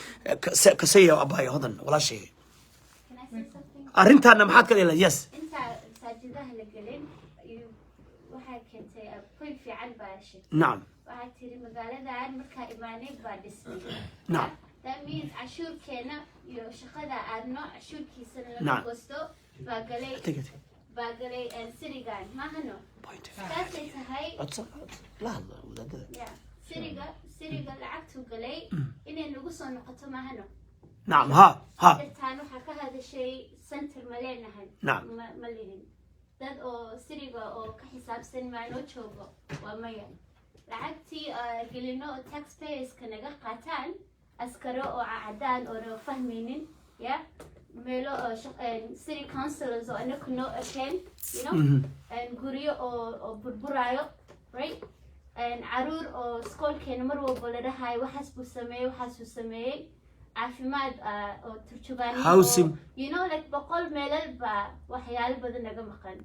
kasaya abaayo Hodan walaashay. Can I say something? Arrintaana maxaad ka dhihi? Yes. Inta masaajidaha la gelin, waxaa keentay point fiican baa sheegtay. Waxaa tiri magaaladan markaa imaanay baa dhismay. That means cashuurkeena iyo shaqada aadno cashuurkiisana laga goosto baa galay Take it. baa galay city-gan maahano. Point. Saasay tahay. Codsan, la hadla wadaadada. Yeah, city-ga lacagtuu galay inay nagu soo noqoto maahano. Nacam, ha ha. Dartaan waxaa ka hadashay center ma leenahay? Ma lihin. Dad oo city-ga oo ka xisaabsan maa noo joogo? Waa maya. Lacagtii gelino oo taxpayerska naga qaataan, askaro oo cadaan oo na fahmaynin ya meelo oo city councilors oo anaku noo ekeen, and guryo oo burburaayo, right, and caruur oo iskoolkeena mar walba la dhahayo waxaas buu sameeyey, waxaas buu sameeyey, caafimaad oo turjubaanimo Housing. Like 100 meelal baa waxyaalo badan naga maqan.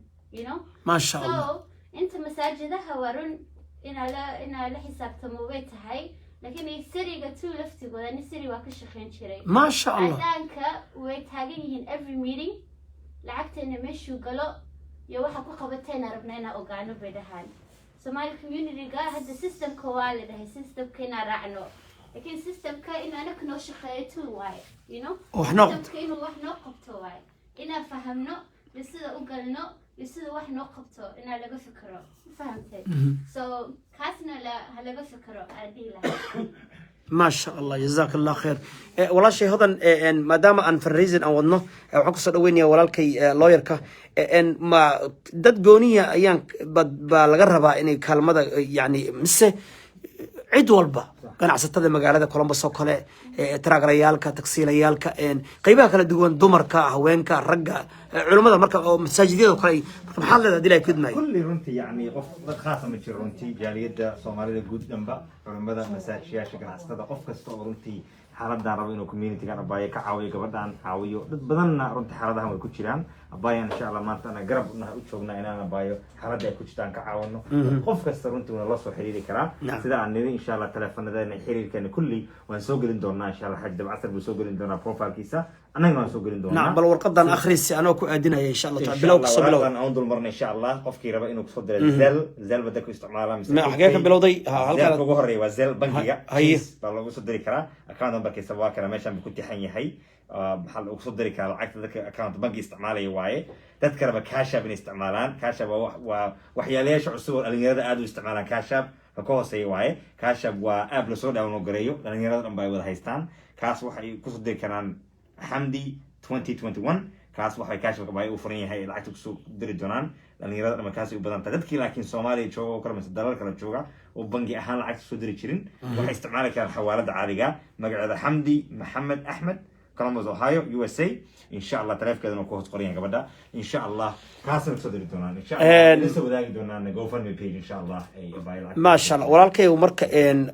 Maasha Allah. So inta masaajidaha waa run inaa la xisaabtamo way tahay, laakiin city-ga too laftigooda, ani city waa ka shaqayn jiray. Maasha Allah. Cadaanka way taagan yihiin every meeting. Lacagteena meeshuu galo iyo waxa ku qabateena rabna inaa ogaano bay dhahaan. Somali community-ga hadda systemka waa la dhahay systemka inaa raacno, laakiin systemka in anaka noo shaqeeyo too waaye. Oo wax noo qabto. Systemka inuu wax noo qabto waaye, inaa fahamno iyo sida u galno iyo sida wax noo qabto inaa laga fikiro. Ma fahamtay? So kaasna ha laga fikiro aan dhihi lahaa. Maasha Allah, jazaak Allah khair. Walaashay Hodan, maadaama aan fundraising aan wadno, waxaan kusoo dhaweynaya walaalkay, lawyerka. Ma dad gooniya ayaan baa laga rabaa inay kaalmada, yani mise cid walba, ganacsatada magaalada Columbus oo kale, taraaglayaalka, tagsiilayaalka, qeybaha kala duwan, dumarka, haweenka, ragga, culimmada, marka oo masaajidyada oo kale, marka maxaad leedahay hadii Ilahay kudmaayo? Kulli runtii yani qof dad khaasa ma jiro. Runtii jaaliyadda Soomaalida guud dhanba, culimmada, masaajiyaasha, ganacsatada, qof kasta oo runtii xaaladan rabo inuu communitygan abaayo ka caawiyo, gabadhan caawiyo. Dad badanna runtii xaaladahan way ku jiraan. Abaayan insha Allah maanta ana garab naha u joognaa inaan abaayo xaaladda ay ku jirtaan ka caawino. Qof kasta runtii wuna la soo xiriiri karaa. Sida aan niri, insha Allah teleefanadana xiriirkeena kulli waan soo gelin doonaa insha Allah. Xaji Dabcasar buu soo gelin doonaa profile-kiisa, annagana waan soo gelin doonaa. Nacam, bal warqadan akhrisi anoo ku aadinaya insha Allah taala. Bilow, kasoo bilow. Waraaqdan aan dul marnay insha Allah. Qofkii raba inuu kusoo diro Zelle, Zelle ba dadku isticmaalaa mise Xagee ka bilowday? Ha, halkaan. Zelle ugu horeeya waa Zelle bankiga. Haye. Chase baa loogu soo diri karaa. Account numberkiisa waa kana, meeshan buu ku tixan yahay. Maxaa loogu soo diri karaa lacagta dadka account banki isticmaalaya waaye. Dadka raba Cash App inay isticmaalaan, Cash App waa waxyaalayaasha cusub oo dhalinyarada aad u isticmaalaan. Cash App Ka ka hooseeya waaye. Cash App waa app lasoo download gareeyo, dhalinyarada dhan ba ay wada haystaan. Kaas waxay kusoo diri karaan Xamdi 2021. Kaas waxay Cash App u furan yahay, lacagta kusoo diri doonaan dhalinyarada dhan kaasay u badan tahay. Dadkii laakiin Soomaaliya jooga oo kale mise dalal kale jooga oo bangi ahaan lacagta soo diri jirin, waxay isticmaali karaan xawaalada caadiga, magaceeda Xamdi Maxamed Axmed, Columbus, Ohio, USA. Insha Allah taleefkeedana ku hoos qoran yahay gabadha. Insha Allah kaasna kusoo diri doonaan, insha Allah la soo wadaagi doonaan GoFundMe page, insha Allah ay abaayo lacag. Maasha Allah, walaalkay. Marka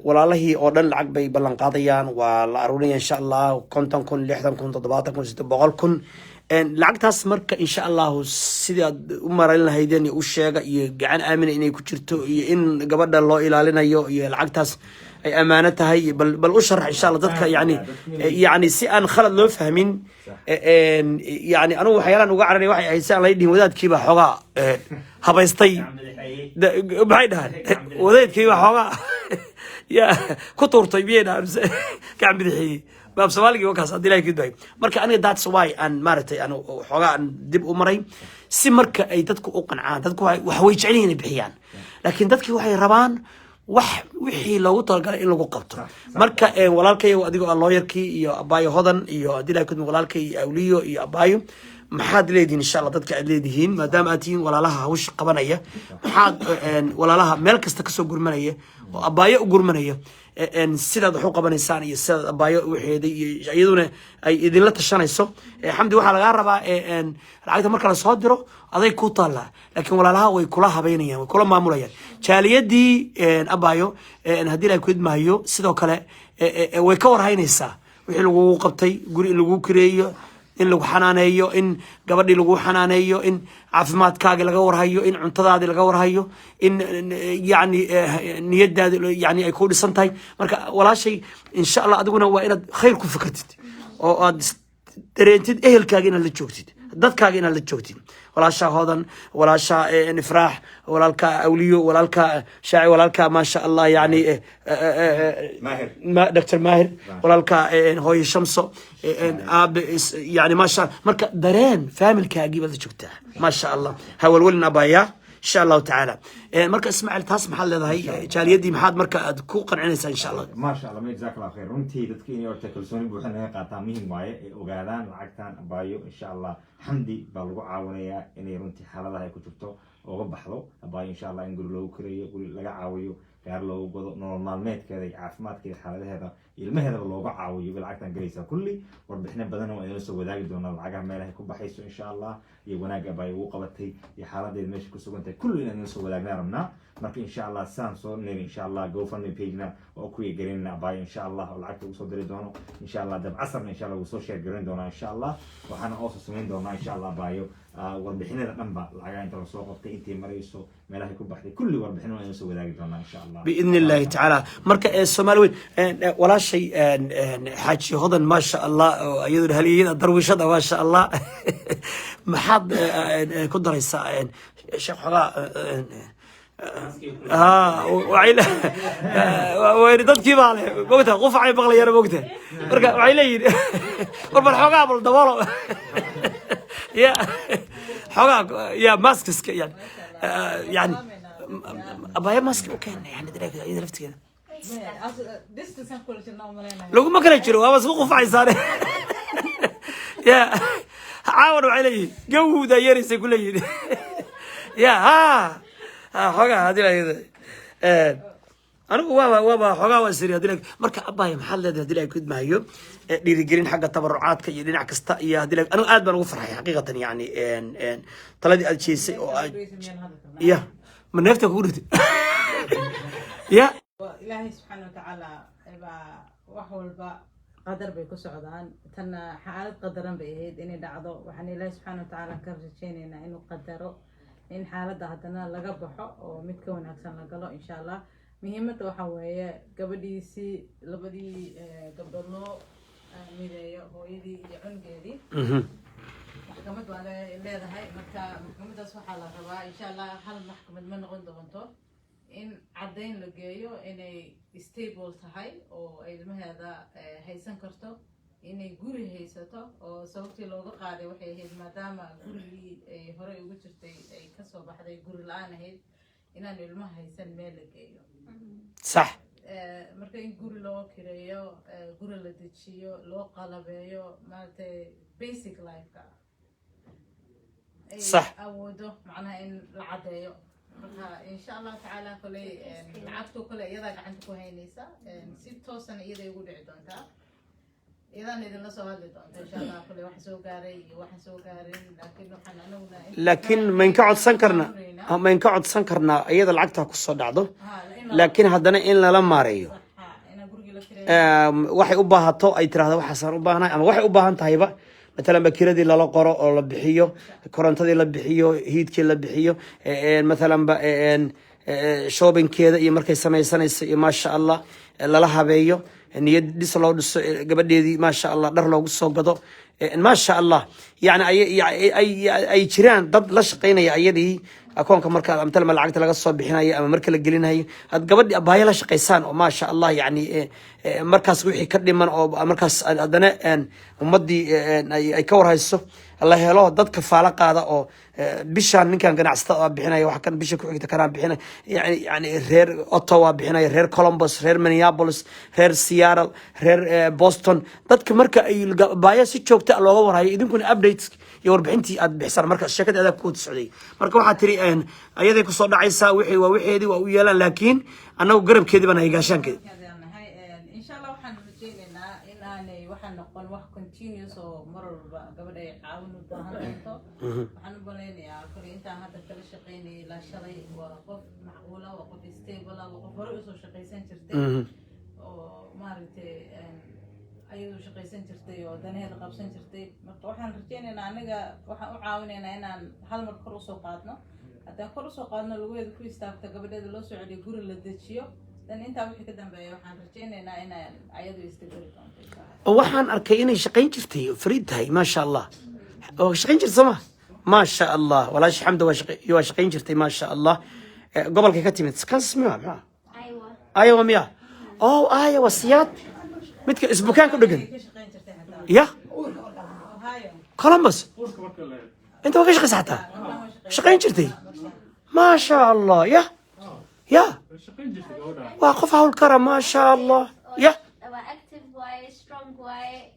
walaalahii oo dhan lacag bay ballan qaadayaan, waa la aruurinaya insha Allah, 50,000, 60,000, 70,000, 800,000. Lacagtaas marka insha Allahu sidaad u marin lahaydeen iyo u sheega iyo gacan aamina inay ku jirto iyo in gabadha loo ilaalinayo iyo lacagtaas ay ammaano tahay iyo bal u sharax insha Allah dadka, yani si aan khalad loo fahmin. Yani anigu waxyaalaan uga cararay waxay ahayd si aan lay dhihin wadaadkiiba xoogaa habaystay. Maxay dhahaan? Wadaadkiiba xoogaa ya ku tuurtay miyay dhahaan mise gacan bidixeeyey baab Soomaaligii wakaas haddii Ilahay kudbayo. Marka aniga that's why aan maaragtay aan xoogaa aan dib u maray, si marka ay dadku u qancaan. Dadku wax way jecel yihiin inay bixiyaan, laakiin dadkii waxay rabaan wax wixii loogu talagalay in lagu qabto. Marka walaalkay, adigoo ah looyarkii iyo abaayo Hodan iyo haddii Ilahay kudma walaalkay iyo Awliyo iyo abaayo, maxaad leedihiin insha Allah dadka aad leedihiin, maadaama aad tihiin walaalaha hawsha qabanaya? Maxaad walaalaha meel kasta kasoo gurmanaya oo abaayo u gurmanaya, sidaad wax u qabanaysaan iyo sidaad abaayo waxeeday iyo iyaduna ay idinla tashanayso? Xamdi, waxaa lagaa rabaa lacagta marka lasoo diro aday ku taallaa, laakiin walaalaha way kula habeynayaan, way kula maamulayaan. Jaaliyadii abaayo, haddii Ilahay ku idmaayo, sidoo kale way ka warhaynaysaa wixii lagugu qabtay, guri in lagu kireeyo, in lagu xanaaneeyo, in gabadhii lagu xanaaneeyo, in caafimaadkaagi laga warhayo, in cuntadaadii laga warhayo, in yani niyadaadi yani ay ku dhisan tahay. Marka walaashay, insha Allah adiguna waa inaad khayr ku fikirtid oo aad dareentid ehelkaaga inaad la joogtid, dadkaaga inaad la joogtid, walaasha Hodan, walaasha Ifraax, walaalka Awliyo, walaalka Shaaci, walaalka maasha Allah yani Maahir. Dr Maahir, walaalka hooyo Shamso, aabe yani maasha Allah. Marka dareen family-kaagii baad la joogtaa, maasha Allah. Hawalwelin abaya, insha Allahu tacaala. Marka Ismaaciil, taas maxaad leedahay jaaliyadii? Maxaad marka aad ku qancinaysaa insha Allah? Maasha Allah, ma jazaak Allah khayr. Runtii dadka inay horta kalsooni buuxa naga qaataa muhim waaye, ay ogaadaan lacagtan abaayo insha Allah Xamdi baa lagu caawinayaa inay runtii xaaladaha ay ku jirto ooga baxdo abaayo, insha Allah in guri loogu kireeyo, guri laga caawiyo, gaar loogu gado, nolol maalmeedkeeda iyo caafimaadkeeda, xaaladaheeda, ilmaheedaba looga caawiyo bay lacagtan galaysaa. Kulli warbixino badan waa idinla soo wadaagi doonaa, lacagaha meelahay ku baxayso insha Allah iyo wanaagga abaayo ugu qabatay iyo xaaladeeda meesha ku sugan tahay, kulli inaan idinla soo wadaagnaa rabnaa. Marka insha Allah saan soo niri, insha Allah GoFundMe page-na waa ku gelinna abaayo insha Allah, oo lacagta ugu soo diri doono insha Allah. Dab casarna insha Allah wuu soo share garin doonaa insha Allah. Waxaana also samayn doonaa insha Allah abaayo warbixinada dhanba, lacagaha inta lasoo qabtay, intay marayso, meelahay ku baxday, kulli warbixin waa idin soo wadaagi doonaa insha Allah. Biidni Illaahi tacaala. Marka Soomaali weyn, walaashay Xaaji Hodan, maasha Allah, oo iyaduna haliyada darwiishada, maasha Allah, maxaad ku daraysaa? Sheekh xogaa ha waxay wayni dadkii baa leh mogta qufacay maqlayaan mogta. Marka waxay leeyihin war bal xoogaa bal daboolo ya xoogaa ya maskiska yani abaya maski u keena yani iyada laftigeeda laguma kala jiro, waaba isku qufacaysaane ya caawan. Waxay leeyihin gawda yeeraysay ku leeyihin ya ha ha xoogaa hadii la anigu waaba xoogaa waa siri hadii. Marka abaya, maxaad leedahay hadii la kudmahayo dhiirigelin xagga tabarucaadka iyo dhinac kasta iyo hadii anigu aad baan ugu farxay xaqiiqatan yani taladii aad jeesay oo aad ya ma neefta kugu dhigtay ya. Ilaahay subxaana watacaala baa wax walba qadar bay ku socdaan. Tanna xaalad qadaran bay ahayd inay dhacdo. Waxaan Ilaahay subxaana watacaala ka rajeynaynaa inuu qadaro in xaaladda haddana laga baxo oo mid ka wanaagsan la galo insha Allah. Muhiimadda waxaa weeye gabadhiisii, labadii gabdhood loo mideeyo, hooyadii iyo cunugeedii. Maxkamad waa leedahay. Marka maxkamaddaas waxaa la rabaa insha Allah hal maxkamad ma noqon doonto, in caddayn la geeyo inay stable tahay oo ay ilmaheeda haysan karto, inay guri haysato, oo sababtii looga qaaday waxay ahayd maadaama gurigii ay horey ugu jirtay ay kasoo baxday, guri la-aan ahayd. Inaan ilmaha haysan meel la geeyo. Marka in guri loo kireeyo, guri la dejiyo, loo qalabeeyo, maaragtay, basic life-ka ay awoodo, macnaha in la caddeeyo. Marka insha Allahu tacaala koley lacagto kale iyadaa gacanta ku haynaysa, si toosana iyaday ugu dhici doontaa, iyadaan idinla soo hadli doonta insha Allah kole waxa soo gaaray iyo waxaan soo gaarin. Laakiin waxaan anaguna Laakiin mayn ka codsan karnaa, mayn ka codsan karnaa iyada lacagta kusoo dhacdo, Ha, in la laakiin haddana in lala maareeyo? Ha, inaa gurigii la kireeyo. Waxay u baahato ay tirahdo waxaasaan u baahanahay ama waxay u baahan tahayba, matalan ba kiradii lala qoro oo la bixiyo, korontadii la bixiyo, heatkii la bixiyo, matalan ba shoppingkeeda iyo markay samaysanayso iyo maasha Allah lala habeeyo, niyad dhis loo dhiso, gabadheedii maasha Allah dhar loogu soo gado, maasha Allah, yani ay jiraan dad la shaqaynaya ayadii akoonka marka matalan ba lacagta laga soo bixinayo ama marka la gelinayo, aad gabadhi abaayo la shaqaysaan oo maasha Allah, yani markaas wixii ka dhiman oo markaas haddana ummadii ay ka warhayso, la helo dad kafaalo qaada oo bishaan ninkan ganacsatada waa bixinaya, wax kan bisha ku xigta kanaa bixinaya, yani reer Ottawa bixinaya, reer Columbus, reer Minneapolis, reer Seattle, reer Boston, dadka marka ay baayo si joogta ah looga warhayo, idinkuna updates iyo warbixintii aad bixisaan. Marka sheekada adaa ku socday, marka waxaa tiri ayaday kusoo dhacaysaa, wixii waa wixeedii waa u yeelaan, laakiin annagu garabkeedii baan hay, gaashaankeedi. Nahay insha Allah waxaan rajaynaynaa in aanay waxaa noqon wax continuous oo mar walba gabadha ay caawin u baahan doonto. Waxaan u malaynayaa koley intaan hadda kala shaqaynayay ilaa shalay, waa qof macquula, waa qof stable ah, waa qof horey usoo shaqaysan jirtay oo maaragtay ayadu shaqaysan jirtay oo danaheeda qabsan jirtay. Marka waxaan rajaynaynaa, aniga waxaan u caawinaynaa inaan hal mar kor usoo qaadno. Haddaan kor usoo qaadno, lugaheeda ku istaagto, gabadheeda loo soo celiyo, guri la dejiyo, dan intaa wixii ka dambeeya waxaan rajaynaynaa inaan ayadu isdaberi doonto insha Allah. Oo waxaan arkay inay shaqayn jirtay oo fariid tahay, maasha Allah, oo shaqayn jirtay sooma? Maasha Allah, walaashi Xamda waa shaqayn jirtay, maasha Allah. Gobolkay ka timid Kansas miya, maxaa? Iowa. Iowa miya? Oh, Iowa, siyaad midka isbukaan ku dhegan. Ka shaqayn jirtay xataa Ya. Ohio. Columbus. Uurka marka la Inta waa ka shaqaysa xataa. Markaan waa shaqayn. Shaqayn jirtay, maasha Allah, ya. Way shaqayn jirtay gabadha. Waa qof hawl kara, maasha Allah, ya. Waa active waaye, strong waaye,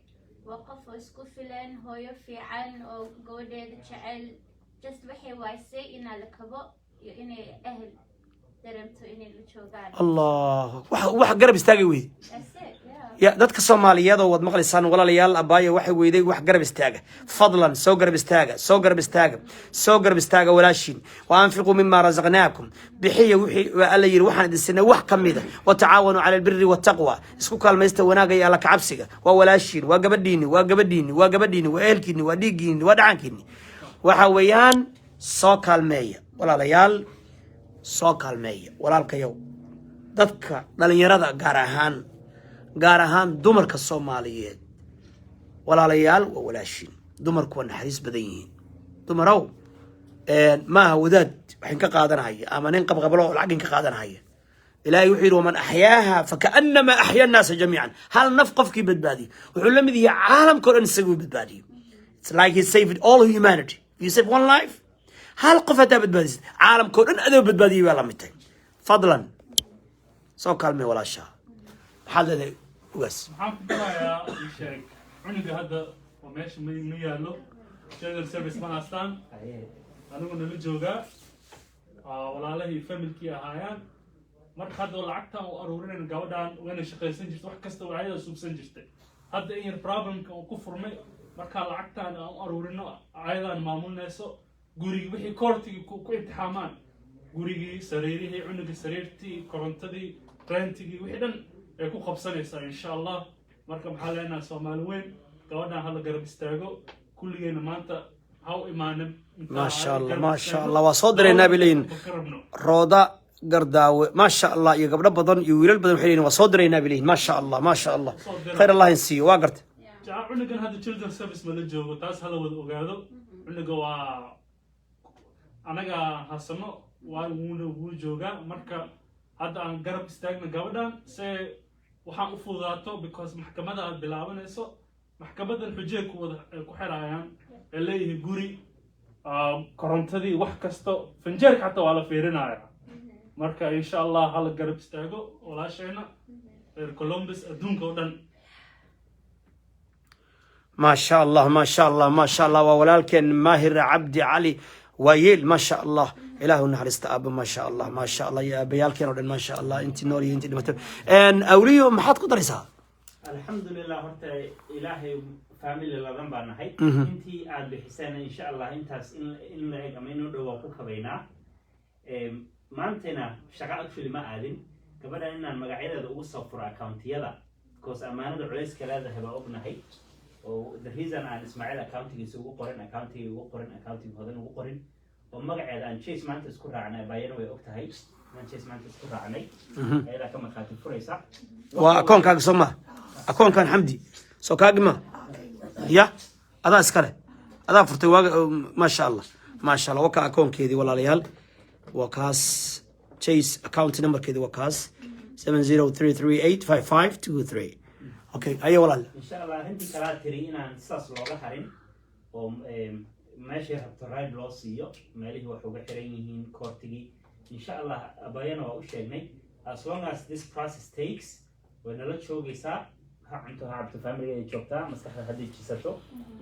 waa qof oo isku filan, hooyo fiican oo gabadheeda jecel. Just waxay waysay inaa la kabo iyo inay ahel dareemto inay la joogaan. Allah, wax garab istaagay wey. That's it, yeah. Ya, dadka Soomaaliyeed oo waad maqlaysaan, walaalayaal, abaayo waxay weyday wax garab istaaga. Fadlan soo garab istaaga, soo garab istaaga, soo garab istaaga walaashiin. Wa anfiquu mima razaqnaakum, bixiya wixii waa Alla yidhi waxaan idin siinay wax ka mida. Wa tacaawanuu cala albiri wattaqwa, isku kaalmaysta wanaagga iyo Alla kacabsiga. Waa walaashiin, waa gabadhiini, waa gabadhiini, waa gabadhiini, waa ehelkiini, waa dhiiggiini, waa dhacaankiini. Waxa weeyaan soo kaalmeeya, walaalayaal, soo kaalmeeya walaalkayow. Dadka dhalinyarada gaar ahaan, gaar ahaan dumarka Soomaaliyeed, walaalayaal, waa walaashiin. Dumarku waa naxariis badan yihiin. Dumarow, maaha wadaad waxin ka qaadanahaya ama nin qabqablo oo lacagin ka qaadanahaya. Ilaahay wuxuu yidhi: "Waman axyaaha fakaanama axya annaasa jamiican." Hal naf qofkii badbaadiyo wuxuu la mid yahay caalamka o dhan isaguu badbaadiyo. It's like he saved all humanity. You save one life, hal qof haddaa badbaadisid, caalamka o dhan adoo badbaadiyay baa la mid tahay. Fadlan soo kaalmay walaashaa. Maxaad leedahay, ugaas? Maxaan ku darayaa? Ii sheeg, cunuga hadda oo meesha ma yaallo, general service ma haystaan, anigu nala joogaa. Walaalahii familkii ahaayaan. Marka hadda lacagtan u aruurinayn gabadhan wayna shaqaysan jirtay, wax kasta waa ayada suubsan jirtay. Hadda in yar problemka uu ku furmay, markaa lacagtan aan u aruurino, ayadaan maamulnayso gurigii, wixii courtigii ku imtixaamaan, gurigii, sariirihii cunuga, sariirtii, korontadii, rentigii, wixii dhan ay ku qabsanaysaa insha Allah. Marka maxaa leenahay? Soomaali weyn, gabadhan hala garab istaago. Kulligeena maanta ha u imaanin inta Maasha aan Allah, garab maasha istaagno. Allah, waa soo direynaa bay leeyihin. Ka rabno. Rooda Gardaawe, maasha Allah, iyo gabdho badan iyo wiilal badan waxay leeyihin waa soo diraynaa bay leeyihin. Maasha Allah, maasha Allah, khayr Allah in siiyo. Waa garta. Cunugan hadda children service ma la joogo, taas hala wada ogaado. Cunuga waa anaga haasano, waa wuuna wuu joogaa. Marka hadda aan garab istaagna gabadhan se waxaan u fududaato, because maxkamada aad bilaabanayso, maxkamadan xujey ku wada ay ku xirayaan, ay leeyihiin guri, korontadii, wax kasto, fanjeerka xataa waa la fiirinaya. Marka insha Allah hala garab istaago walaasheena reer Columbus, adduunka oo dhan. ما شاء الله، ما شاء الله، ما شاء الله. Waa walaalkeen Maahir Cabdi Cali Waayeel. Ma sha Allah, Ilaahu naxariista aaba. Ma sha Allah, ma sha Allah, iyo aabayaalkeen oo dhan, ma sha Allah, intii nool iyo intii dhimatay. Awliyo, maxaad ku daraysaa? Alxamdulilah, horta Ilaahay family ladan baa nahay. Intii aad bixiseen, insha Allah, intaas in la eg ama inoo dhow waan ku kabaynaa. Maantayna shaqo actually ma aadin gabadhan inaan magacyadeeda ugu soo furo accountiyada, because ammaanada culayska leedahay baa ognahay, oo the reason aan Ismaaciil accountigiisa ugu qorin, accountiga ugu qorin, accountiga Hodan ugu qorin, oo magaceeda aan Chase maanta isku raacnay. Abaayana way og tahay inaan Chase maanta isku raacnay, ayadaa ka markhaati furaysa. Waa akoonkaaga soo ma? Akoonkan Xamdi soo kaagi ma ya? Adaa iskale, adaa furtay waaga. Maasha Allah, maasha Allah. Waa ka akoonkeedii, walaalayaal, waa kaas. Chase account numberkeedi waa kaas, 703385523. Okay, ayo walaal. Insha Allah, arrintii kalaa tiri inaan sidaas looga harin oo meeshay rabto ride loo siiyo, meelihii wax uga xiran yihiin koortigii, insha Allah abayana waa u sheegnay. As long as this process takes, way nala joogaysaa. Ha cunto, ha cabto, familiga ay joogtaa, maskaxda ha dejisato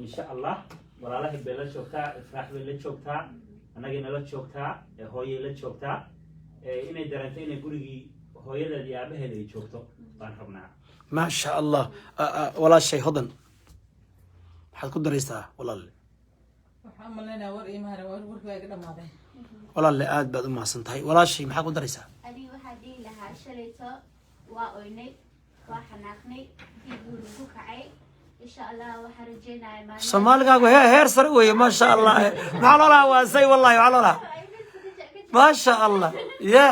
insha Allah. Walaalahay bay la joogtaa, Ifraax bay la joogtaa, annagay nala joogtaa, hooyay la joogtaa. Inay dareento inay gurigii hooyadeed iyo aabaheed ay joogto baan rabnaa. Maasha Allah. Walaashay Hodan, maxaad ku daraysaa, walaal? Waxaan u malaynayaa war iima hare, war warkii waa iga dhamaaday. Walaalle, aad baad u mahadsan tahay. Walaashay, maxaad ku daraysaa? Aniga waxaa dhihi lahaa, shalayto waa oynay, waa xanaaqnay, dhiiguu nagu kacay. Insha Allah waxaan rajeynayaa maalin Soomaaligaagu heer sare weeye, maasha Allah. Maxaa loo lahaa? Waa say, wallahi, maxaa loo lahaa? Maasha Allah ya.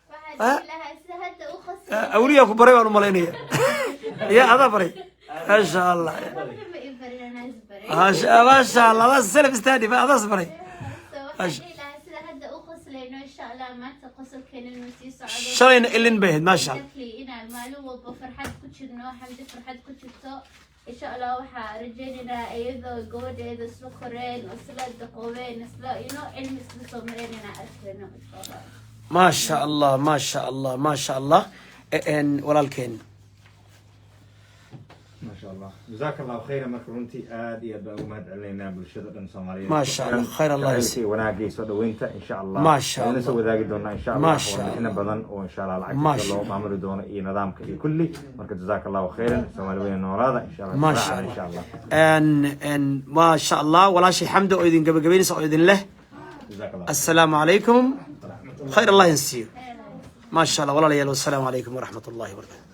Waxaan dhihi lahaa sida hadda u qosay. Awliyaa ku baray baan u malaynaya ya, adaa baray, maasha Allah. Qofna ma i barin, anaa is baray. Maasha Allah, adaa self study ba, adaas baray. So waxaan dhihi lahaa, sida hadda u qoslayno, insha Allah maanta qosolkeena inuu sii socdo. Shalayna ilin bay ahayd, maasha Allah. Exactly, inaan maalin walba farxad ku jirno, Xamdi farxad ku jirto insha Allah. Waxaa rajaynaynaa iyadoo gabadheeda isla koreen oo isla daqoobeen, isla cilmi isla soo mareen inaan arkayno insha Allah. Maasha Allah, maasha Allah, maasha Allah. Walaalkeen. ما شاء الله، جزاك الله خيرا. Marka runtii aad iyo aad baan ugu mahad celinaynaa bulshada dhan Soomaaliyeed. Ma sha Allah, khayr Allah jacaylkii, wanaagii, soo dhaweynta insha Allah. Ma sha Waan soo Allah. wadaagi doonaa insha Allah Ma sha warbixino Allah. badan oo insha Allah Ma lacagta sha loo maamuli doono iyo nidaamka iyo kulli. Marka jazaak Allahu khayran, Soomaali weyn noolaada insha Allah. Ma sha Israacana Allah. insha Allah. Ma sha Allah. Walaashay Xamdi oo idin gabagabaynaysa oo idin leh. Jazaak Allah. Assalaamu calaykum, khayr Allah insiiyo. Maasha Allah, walaalayaal, wassalaamu calaykum waraxmat ullahi wabarakatu.